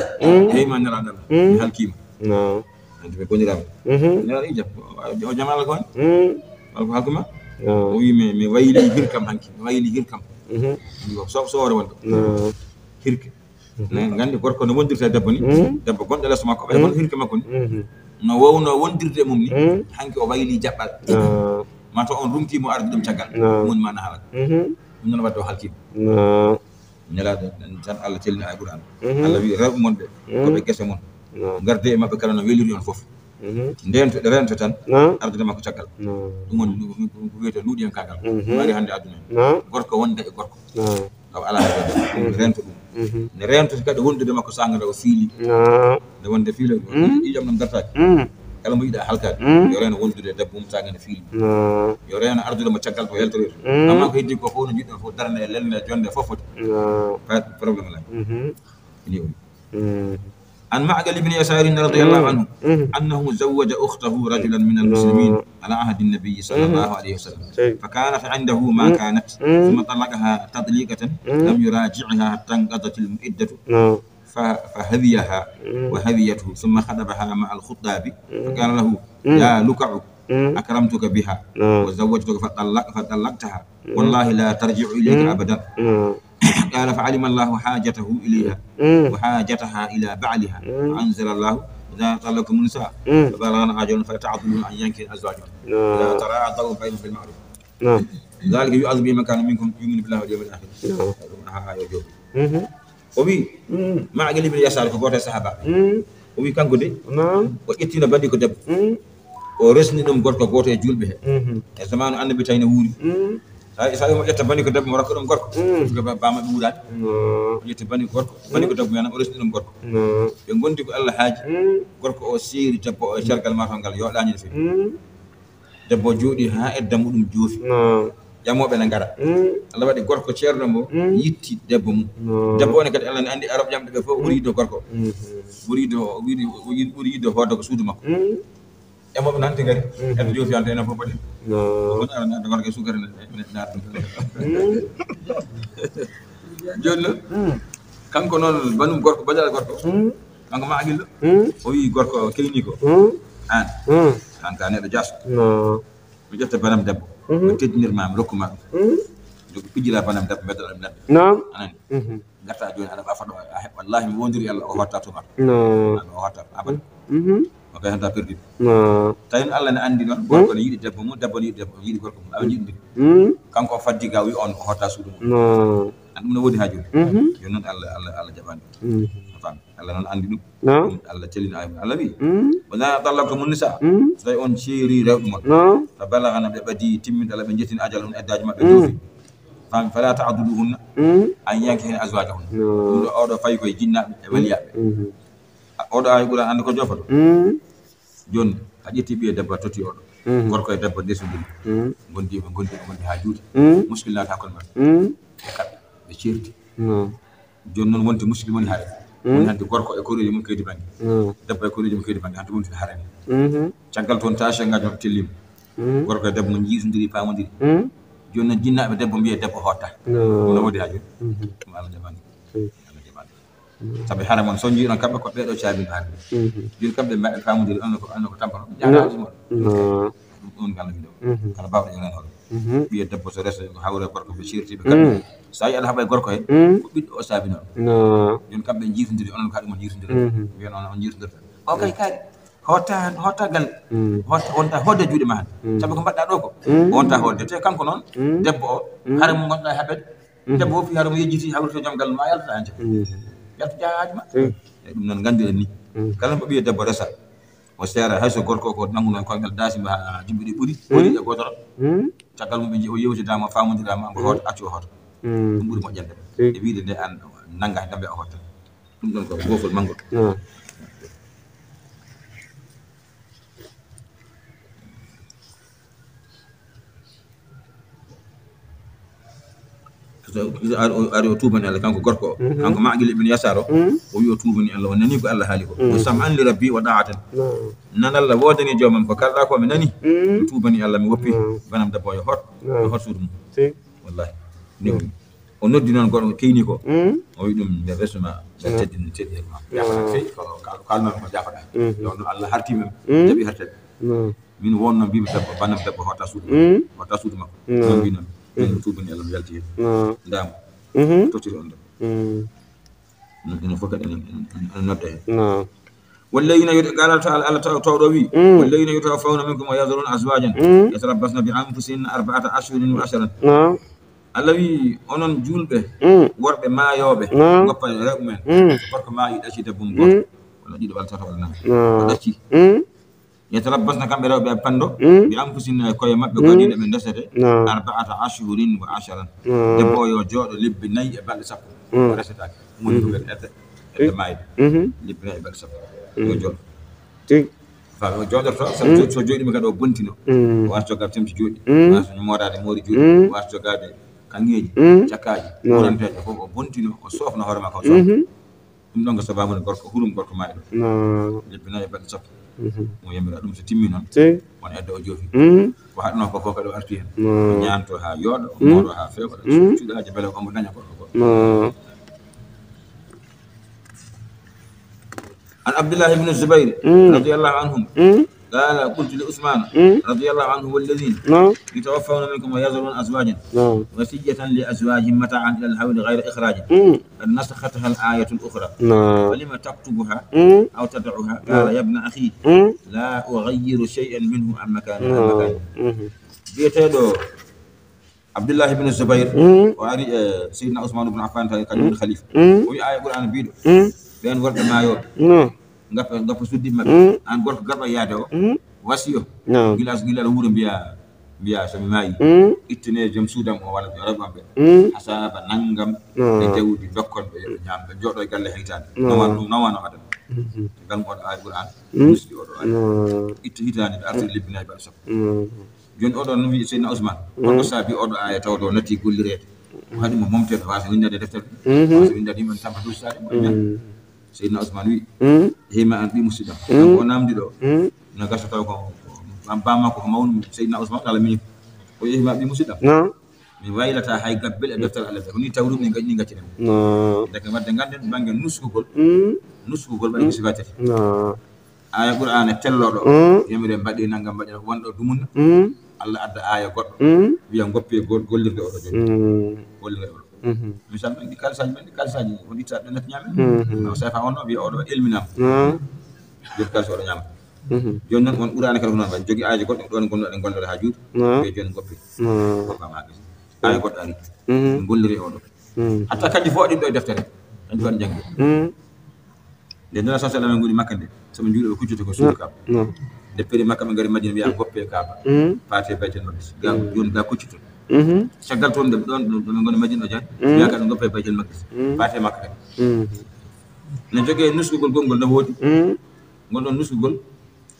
Hey ma nela ɗam. Mi halkiima. Andi ɓe gondiraaɓe. Nela i jam. O jamal ko on. Wala ko halkuma. O wi mi, mi wayli hirkam hanki. Mi wayli hirkam. Andi ko so, so wore wonde. Hirke. Ne nganndi gorko no wondirta e debbo ni. Debbo gonɗo lees makko, ɓay kono hirke makko ni. No wowno wondirde e mum ni. Hanki o wayli jaɓɓal. Ma taw on rumti mo arde ɗum caggal. Ɗum woni ma na halak. Ɗum noon wadde o halkiima. Nelaaɗo tan, Allah tellini e Qur'an. Allah wi, rewɓe mon ɓe, ko ɓe gese mon. Ngarde e maɓɓe kala no weliri on fof. Ndento, ɗe rento tan, ardude makko caggal. Ɗum woni lu-, lu-, ko wiyetee luuɗiyankaagal. Mari hannde aduna. Gorko wonde e gorko. Taw alaa hannde. Rento ɗum. Ne rento kadi wondude makko saanga nde o fiili. Nde wonde fiilo, ƴiiƴam ɗam dartaaki. Kala mo yiɗa halkaade, yo reeno wondude e debbo mum saanga nde fiili. Yo reeno ardude mo caggal to yaltoroyta. Amma ko heddi ko fof no njiɗɗon fof, darnde e lelnde e jonde fof foti. Pas problème alaa. Ni o wi. عن معقل بن يسار رضي الله عنه أنه زوج أخته رجلا من المسلمين على عهد النبي صلى الله عليه وسلم، فكانت عنده ما كانت، ثم طلقها تطليقة لم يراجعها حتى انقضت العدة، ف-، فهذيها وهذيته، ثم خطبها مع الخطاب، فقال له: يا لكع، أكرمتك بها وزوجتك فطلق-، فطلقتها، والله لا ترجع إليك أبدا. قال: فعلم الله حاجته إليها وحاجتها إلى بعلها، فأنزل الله: إذا طلقتم النساء فبلغن أجلهن فلا تعضلوهن أن ينكحن أزواجهن إذا تراضوا بينهم بالمعروف، ذلك يوعظ به من كان منكم يؤمن بالله واليوم الآخر. Ha, ha, yo jooɗo. O wi, Ma'qil ibn Yasar ko gooto e sahaabaaɓe. O wi, kanko de, o ƴettino banndiko debbo. O resni ɗum gorko gooto e juulɓe he. E zamaanu Annabi tawi no wuuri. Sa, sa wi mo ƴetta banndiko debbo, mo rokka ɗum gorko. Parce que ba, ba maɓɓe wuuraani. O ƴetti banndiko gorko, banndiko debbo yana, o resni ɗum gorko. Ɓe ngondi ko Allah haaji. Gorko o seeri debbo o e cergal maa to ngal yooɗaani no feewi. Debbo o jooɗi haa edda muɗum joofi. Ƴamooɓe ne ngara. Allah waɗi gorko ceerno mo yitti debbo mum. Debbo o ne kadi Allah ne anndi Arab ƴamɓe ɓe fof ɓuri yiɗde gorko. Ɓuri yiɗde, ɓuri, ɓuri yiɗde hoodde ko suudu makko. Ƴamooɓe ne hanti ngari. Edda joofi hannde enen fof mbaɗi. Kono ara naatde gorko e sukara ne, ne, ne naatde. Jooni noon, kanko noon banum gorko, bajal gorko. Kanko Ma'qil o wi gorko keyni ko. Aan, aan ka neɗɗo jaso. Mi ƴetta banam debbo. Mi teddinir ma, mi rokku ma ɗum. Jogo pijira banam debbo, mbedda ɗum neɗɗo. Naam. Anani. Garta jooni aɗa ɓa faɗo, a heɓ-, wallahi mi wondiri Allah, o hotta tumata. Naam. An o hotta abada. O kay hanta perdu. Naam. Tawi no Allah ne anndi noon, gorko ne yiɗi debbo mum, debbo ne yiɗi debbo, yiɗi gorko mum. Aɓe njiɗondiri. Kanko o faddi ga, wi on o hotta suudu mum. Naam. An ɗum ne woodi haa jooni. Jooni noon Allah, Allah, Allah jaɓani. A faami? Allah noon anndi ɗum. Naam. Ɗum Allah tellini ay, Allah wi, "Wa idha tallaqtumun nisaa." So tawi on ceeri rewɓe mon. Naam. Fa balagana, ɓe ɓadi timmin, Allah ɓe jettini ajal on, eddaaji maɓɓe joofi. Faami? "Fala ta'duluhunna an yankihna azwajahunna." Naam. Ɗum ɗo, oɗo fayi koye jinnaaɓe e waliyaaɓe. A, oɗo aaya Qur'an anndi ko joofoto. Jooni, a ƴetti ɓiye debbo, a totti oɗo. Gorko e debbo ndesondiri. Ngondi ɓe, ngondi ɓe, ngondi haa juuti. Muskil naata hakkunde maɓɓe. Ɓe kaɓɓi, ɓe ceerti. Jooni noon wonti muskil woni hare. Woni hannde gorko e koreeji mum keydi bannge. Debbo e koreeji mum keydi bannge, hannde wonti hare ni. Caggal toon, taasiyangaaji maɓɓe tellima. Gorko e debbo mum njiisondiri, paamondiri. Jooni noon jinnaaɓe debbo mbiye debbo hotta. Ɗum ne woodi haa jooni. Ɗum Allah jaɓani. Allah jaɓani. Sabu hare mon, so njiiɗon kamɓe ko ɓeeɗo caabino hare. Jooni kamɓe mbaɗa paamondiri, on ko, on ko tampano. Jaaraji mon. Ɗum, ɗum ngal mi ɗo. Kala baawɗo yonan hoore. Ɓiye debbo so reso ko hawre gorko ɓe ceerti ɓe kamɓe. So a yi aɗa haɓa e gorko he, ko ɓiɗɗo o saabino ɗum. Jooni kamɓe njiitondiri, onon kadi mon njiitondiri. Mbiyen on, on njiitondirta. O kay kaari. Hotta, hotta gal. Hotta, wonta hoodde juuɗe ma hannde. Sabu ko mbaɗɗa ɗo ko. Wonta hoodde. Te kanko noon, debbo o, hare mo ngonɗa e haɓede. Debbo o fi hare mo yejjiti, hawrito joom galle ma, yalta heen. Yalta jaha haaju ma. Eyi, ɗum noon nganndiren ni. Kala mo ɓiye debbo resa, o seera, hay so gorko o ko nanngu noon koyngal daasi mba haa jimɓi ɗi ɓuri, ɓuri e gootoro. Caggal mum ɓe nji-, o yewtidaama, o faamondiraa ma, mbo hoota, accu o hoota. Ɗum ɓuri moƴƴande. E wiide nde an nannga heen kamɓe o hoota. Ɗum ɗon ko goofol manngol. Ari o tuubani Allah, kanko gorko o. Kanko Ma'qil ibn Yasar o, o wi o tuubani Allah, o nani ko Allah haali ko. O sam'an li rabbi wa da'atan. Nan Allah woodani joomam ko kalɗa ko, mi nani. Mi tuubani Allah, mi woppi. Banam debbo o yo hoot, yo hoot suudu mum. Wallahi. Ni o noddi noon gorko keyni ko. O wi ɗum, nde resuma, nde teddini, teddini ma. Yafata sey ko kal-, kalnoɗo ko jafaɗa. Yo no Allah harti men, jaɓi hartede. Min wonno mbimi debbo, banam debbo hoota suudu makko. Hoota suudu makko. Noon mbi noon. Min mi tuubani Allah, mi yalti heen. Ndaamo. Tottiri on debbo. Enen fof kadi enen, enen, enen nodda heen. Walladina yut-, qala ta'ala, Allah taw-, tawɗo wi, walladina yutawaffawna minkum wa yadharuna azwajan yatarabbasna bi anfusihinna arba'ata ashhurin wa ashran. Allah wi, onon juulɓe, worɓe maayooɓe, goppa rewɓe men. So gorko maayi, ɗaci debbo mum gooto, walla ɗiɗo, walla tato, walla nayo. O ɗaci. Yatarabbasna, kamɓe rewɓe, ɓe panndo, bi anfusihinna, e koye maɓɓe, ko adii nde ɓe ndesete, arba'ata ashhurin wa asharan. Debbo o yo jooɗo lebbi nayi e balɗe sappo. O resetaake. Ɗum woni ko ɓe edda, edda maayde. Lebbi nayi e balɗe sappo. Yo jooɗo. Tigi. Fa o jooɗorto, so, so, so jooɗiima kadi o bontino. O waasa jogaade temti jooɗi. O waasa mooraade moori jooɗi. O waasa jogaade kaŋŋeeji, cakkaaji, ɓuranteeje fof. O bontino, o soofna hoore makko, o soofna. Ɗum ɗon ko sababu nde gorko, hurum gorko maayi ɗo. No. Lebbi nayi e balɗe sappo. Mhm. Mo yamira ɗum so timmi noon. Sey. Won edda o joofi. Mhm. Ko haɗno ko fof kadi o arti heen. No. O ñaanto haa yooɗa, o Mm. mooɗo haa feewa. Mm. Cuɗaaje mbele omo daña goɗɗo goɗɗo. No. عن عبد الله بن الزبير Mm. رضي الله عنهم Mm. قال: قلت لعثمان Mm. رضي الله عنه: والذين No. يتوفون منكم ويذرون أزواجا No. وصية لأزواجهم متاعا إلى الحول غير إخراج Mm. قد نسختها الآية الأخرى No. فلم تكتبها Mm. أو تدعها؟ No. قال: يا ابن أخي Mm. لا أغير شيئا منه عن مكان عن No. مكان Mhm. Biyeteeɗo Abdullahi ibn Zubayr, Mm. o ari e Seydina Ousmane ibn Affan, tawi kañum woni Mm. khalifa. Mm. O wi aaya Qur'an biiɗo, Mm. ɓeen worɓe maayooɓe, No. ngappa, ngappa suddi maɓɓe. Mm. Aan gorko garɗo yaade o, Mm. wasiyo. No. Gila, gila aɗa wuura mbiya, mbiya so mi maayi, Mm. ittane joom suudam o walla rewɓe am ɓe. Mm. Hasaaba nanngam No. e jawdi ndokkon ɓe yo ɓe ñaam, ɓe jooɗo e galle hitaande. No. Nawano, nawano adan. Mhm. Ngal mo oɗo aaya Qur'an, Mm. musidɗo oɗo aaya. No. Itta hitaande ɓe artiri lebbi nayi balɗe sappo. No. Jooni oɗo no wi'i Seydina Ousmane, Mm. on ko saabi oɗo aaya tawde o natti gollireede. Ko haɗi mo momteede, waasa winndande deftere. Mhm. Waasa winndande yimɓe tampa duusaade mo. Mm. Seydina Ousmane wi'i, Mm. "Hey ma an ɓii musidɗam." Mm. Kanko o namdi ɗo. Mm. No gasa taw ko, ko, ko bammakko ko mawni Seydina Ousmane, Alla miñi. O yehi ma ɓii musidɗam. No. Mi waylata hay gabbel e deftere Alla de. Ko ni tawru min gaɗi ni gaccinen. No. Ndeke wadde ngannden bannge nuskugol. Mm. Nuskugol waɗi Mm. ko sifa tati. No. Aaya Qur'aana tellooɗo, Mm. yamire mbaɗi nanngam, mbaɗi wonɗo dumunna. Mm. Alla adda aaya goɗɗo, Mm. wiya ngoppee gol-, gollirde oɗo jooni. Mm. Gollirde oɗo. Mhm. Misal men, ɗi kalisaaji men, ɗi kalisaaji, on itta ɗo natti ñaamen. Mhm. Awa sefa on no wiya oɗo elminama. Ah. Jot kalisi oɗo ñaama. Mhm. Jooni noon on Qur'aana kala ko noon waɗi. Jogi aayaji goɗɗi ɗon gonno ɗen gollore haa juuti. Ah. Wiya jooni ngoppee. Ah. Ngoppa maa kadi. Aaya goɗɗo ari. Mhm. Golliree oɗo. Mhm. Hatta kanji fof ɗin ɗo e deftere. Kanji waɗi janngi. Mhm. Nde Nulaaɗo sallallahu alaihi wasallam ngoni Makka nde, so ɓe njuuli ɓe kuccitoo ko suudu Kaaba. No. Nde peri Makka ɓe ngari Madina wiya ngoppee Kaaba. Mm. Paatee Baytul Maqdis. Ga Mm. jooni ga kuccitoo. Mhm. Caggal toon nde ɗon ɗo ɓe ngoni Madina o jaan, Mm. wiya kadi ngoppee Baytul Maqdis. Mm. Paatee Makka kadi. Mm. No jogee nuskugol gonngol no woodi. Mm. Ngol ɗon nuskugol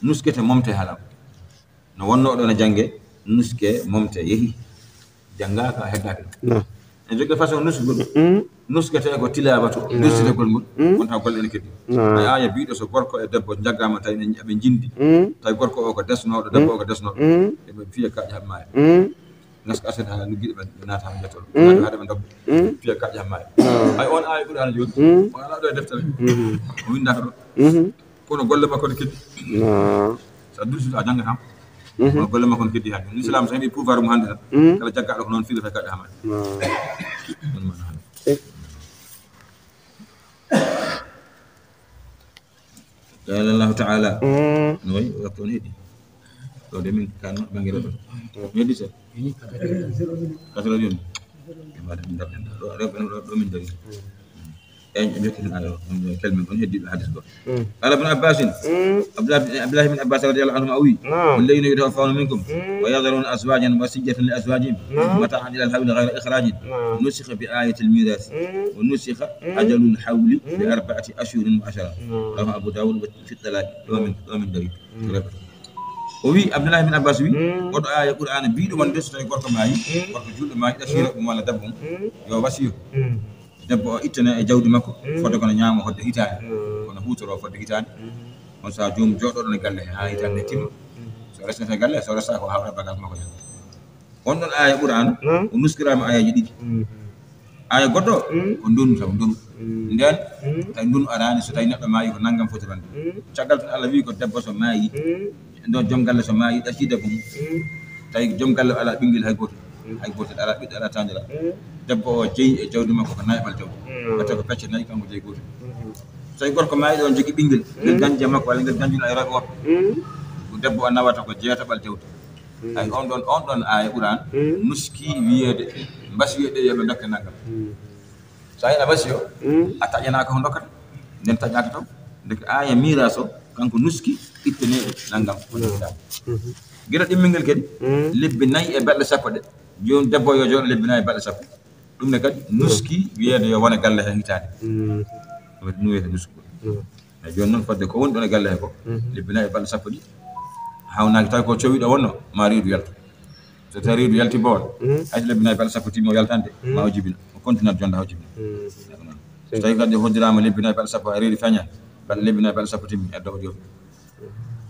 nuskete momtee haa laaɓa. No wonnoo ɗo no jannge, nuske, momte, yehi. Janngaaka, heddaaka. No. E jogi façon nusgol. Mm. Nusketee ko tilaawatu, Mm. dursitagol ngol, Mm. wonta golle ene keddi. No. Ay aaya biiɗo so gorko e debbo njaggaama tawi ɓe, ɓe njindi. Mm. Tawi gorko o ko desnooɗo, debbo Mm. o ko desnooɗo. Mm. Eɓe fiya kaaƴe haa maaya. Mm. Ngaska aset haa luggiiɗo ɓe naata haa njettoo. Mm. Naata haa ɓe ndogga. Mm. Fiya kaaƴe haa maaya. No. Ay on aaya Qur'aana jooni. Mm. O alaa ɗo e deftere. Mm. O winndaaka ɗo. Mm. Kono golle makko ne keddi. No. Sa dursi a janngataa. Mhm. Kono golle makko ne keddi hannde. Islam so heɓi pouvoir mum hannde tan. Mhm. Kala jaggaaɗo ko noon filata kaaƴe haa maaya. No. Ɗum man hannde. Eh. Qala Allahu ta'ala. Mm. No wayi, waktu on heedi. Ɗo de min kan bangere ɗo. Heedi seeɗa. Kasra jooni. E mbaɗa min darɗen ɗo. Ɗo, ɗo, ɗo, ɗo min dari. En ƴoƴƴotin ayo, on kalmin on heddiɓe hadis goɗɗo. Mm. Qala Ibn Abbasin. Mm. Abdullah bin, Abdullah bin Abbas radiyallahu anhuma o wi, Naam. Walladhina yutawaffawna minkum Mm. wa yadharuna azwajan wasiyatan li azwajihim Naam. mata'an ila al-hawli ghayra ikhrajin Naam. nusikha bi ayatil mirath Mm. wa nusikha Mm. ajalul hawli bi Mm. arba'ati ashhurin wa ashara. Naam. Rawahu Abu Dawud wa fi talaq. Ɗo min, ɗo min dari. Mm. O wi, Abdullah bin Abbas wi, Mm. oɗo aaya Qur'aana biiɗo wonde so tawi gorko maayi, Mm. gorko julɗo maayi, ɗacciira Mm. ɗum walla debbo mum, Mm. yo wasiyo. Mm. Debbo o ittane e jawdi makko, Mm. fodde kono ñaamo fodde hitaande, Mm. kono huutoro fodde hitaande. Mm. On saha joomum jooɗoɗo e galle he haa hitaande nde timma. Mm. So resnete galle, so resta ko hawra bagage makko jam. On ɗon aaya Qur'aana, Mm. o nuskiraama aayaaji ɗiɗi. Mm. Aaya goɗɗo, Mm. ko ndonu taw, ndonu. Mm. Nden, Mm. tawi ndonu araani so tawi neɗɗo maayi ko nanngam foti wonde. Mm. Caggal tun Allah wi ko debbo so maayi, Mm. ɗo joom galle so maayi, ɗacci debbo mum. Mm. Tawi joom galle o alaa ɓinngel hay gootel. Mm. Hay gootel, alaa ɓiɗɗo, alaa taaniraaɗo. Mm. Debbo o jeyi e jawdi makko ko nayɓal jawdi. Mm. Watta ko pecce nayi, kanko jeyi gootel. Mm. So tawi gorko maayi ɗo jogii ɓinngel, ngel Mm. ganji e makko walla ngel ganjuno e rewɓe woɓɓe. Mm. Ko debbo o nawata ko jeetaɓal jawdi. Mm. Ay on ɗon, on ɗon aaya Qur'aan Mm. nuski wiyeede, mbasiyo ɗe yo ɓe ndokke nanngam. Mm. So a yiɗa wasiyo, Mm. a taƴanaaka ko ndokkata. Nden taƴaaka taw. Ndeke aaya miiraas o, kanko nuski, ittane nanngam. Mm. Mhm. Gila ɗimmingel kadi, Mm. lebbi nayi e balɗe sappo ɗe. Jooni debbo yo jooɗo lebbi nayi e balɗe sappo. Ɗum ne kadi, nuski wiyeede yo wone galle he hitaande. Mm. Ɗum wiyete nuski. Mm. Eyi, jooni noon, fodde ko woni ɗon e galle he ko, Mhm. lebbi nayi e balɗe sappo ɗi, hawnaaki tawi ko cowiɗo wonno, ma reedu yaltu. So tawi reedu yalti boowal, Mhm. hay so lebbi nayi balɗe sappo timmi o yaltande, Mhm. ma o jibina. O continue jonde haa o jibina. Mhm. Eyi ko noon. So tawi kadi hoddiraama lebbi nayi balɗe sappo, a reedi feeñan, balɗe lebbi nayi balɗe sappo timmi, adda o joofi.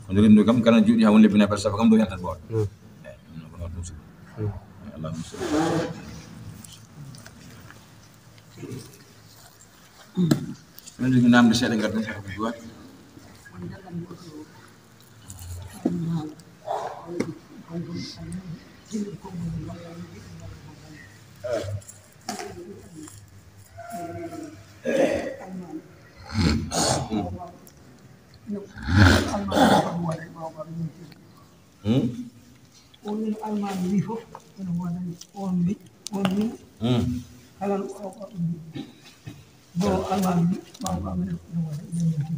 Kono renndo kam, kala juuɗi haa woni lebbi nayi balɗe sappo kam, ɗo yantan ɓoon. Eyi, ɗum noon ko noon ɗum suɓi. Allahumma salli. Min jogii naamnde seeɗa, ngadden heen ko juwaat. Hmm? O wiino almaami wi fof ene wonani on wi on wi Hmm. kala no ɓaawɓa ɗum wi bo almaami wi ɓaawɓa minen ene wona ene yonti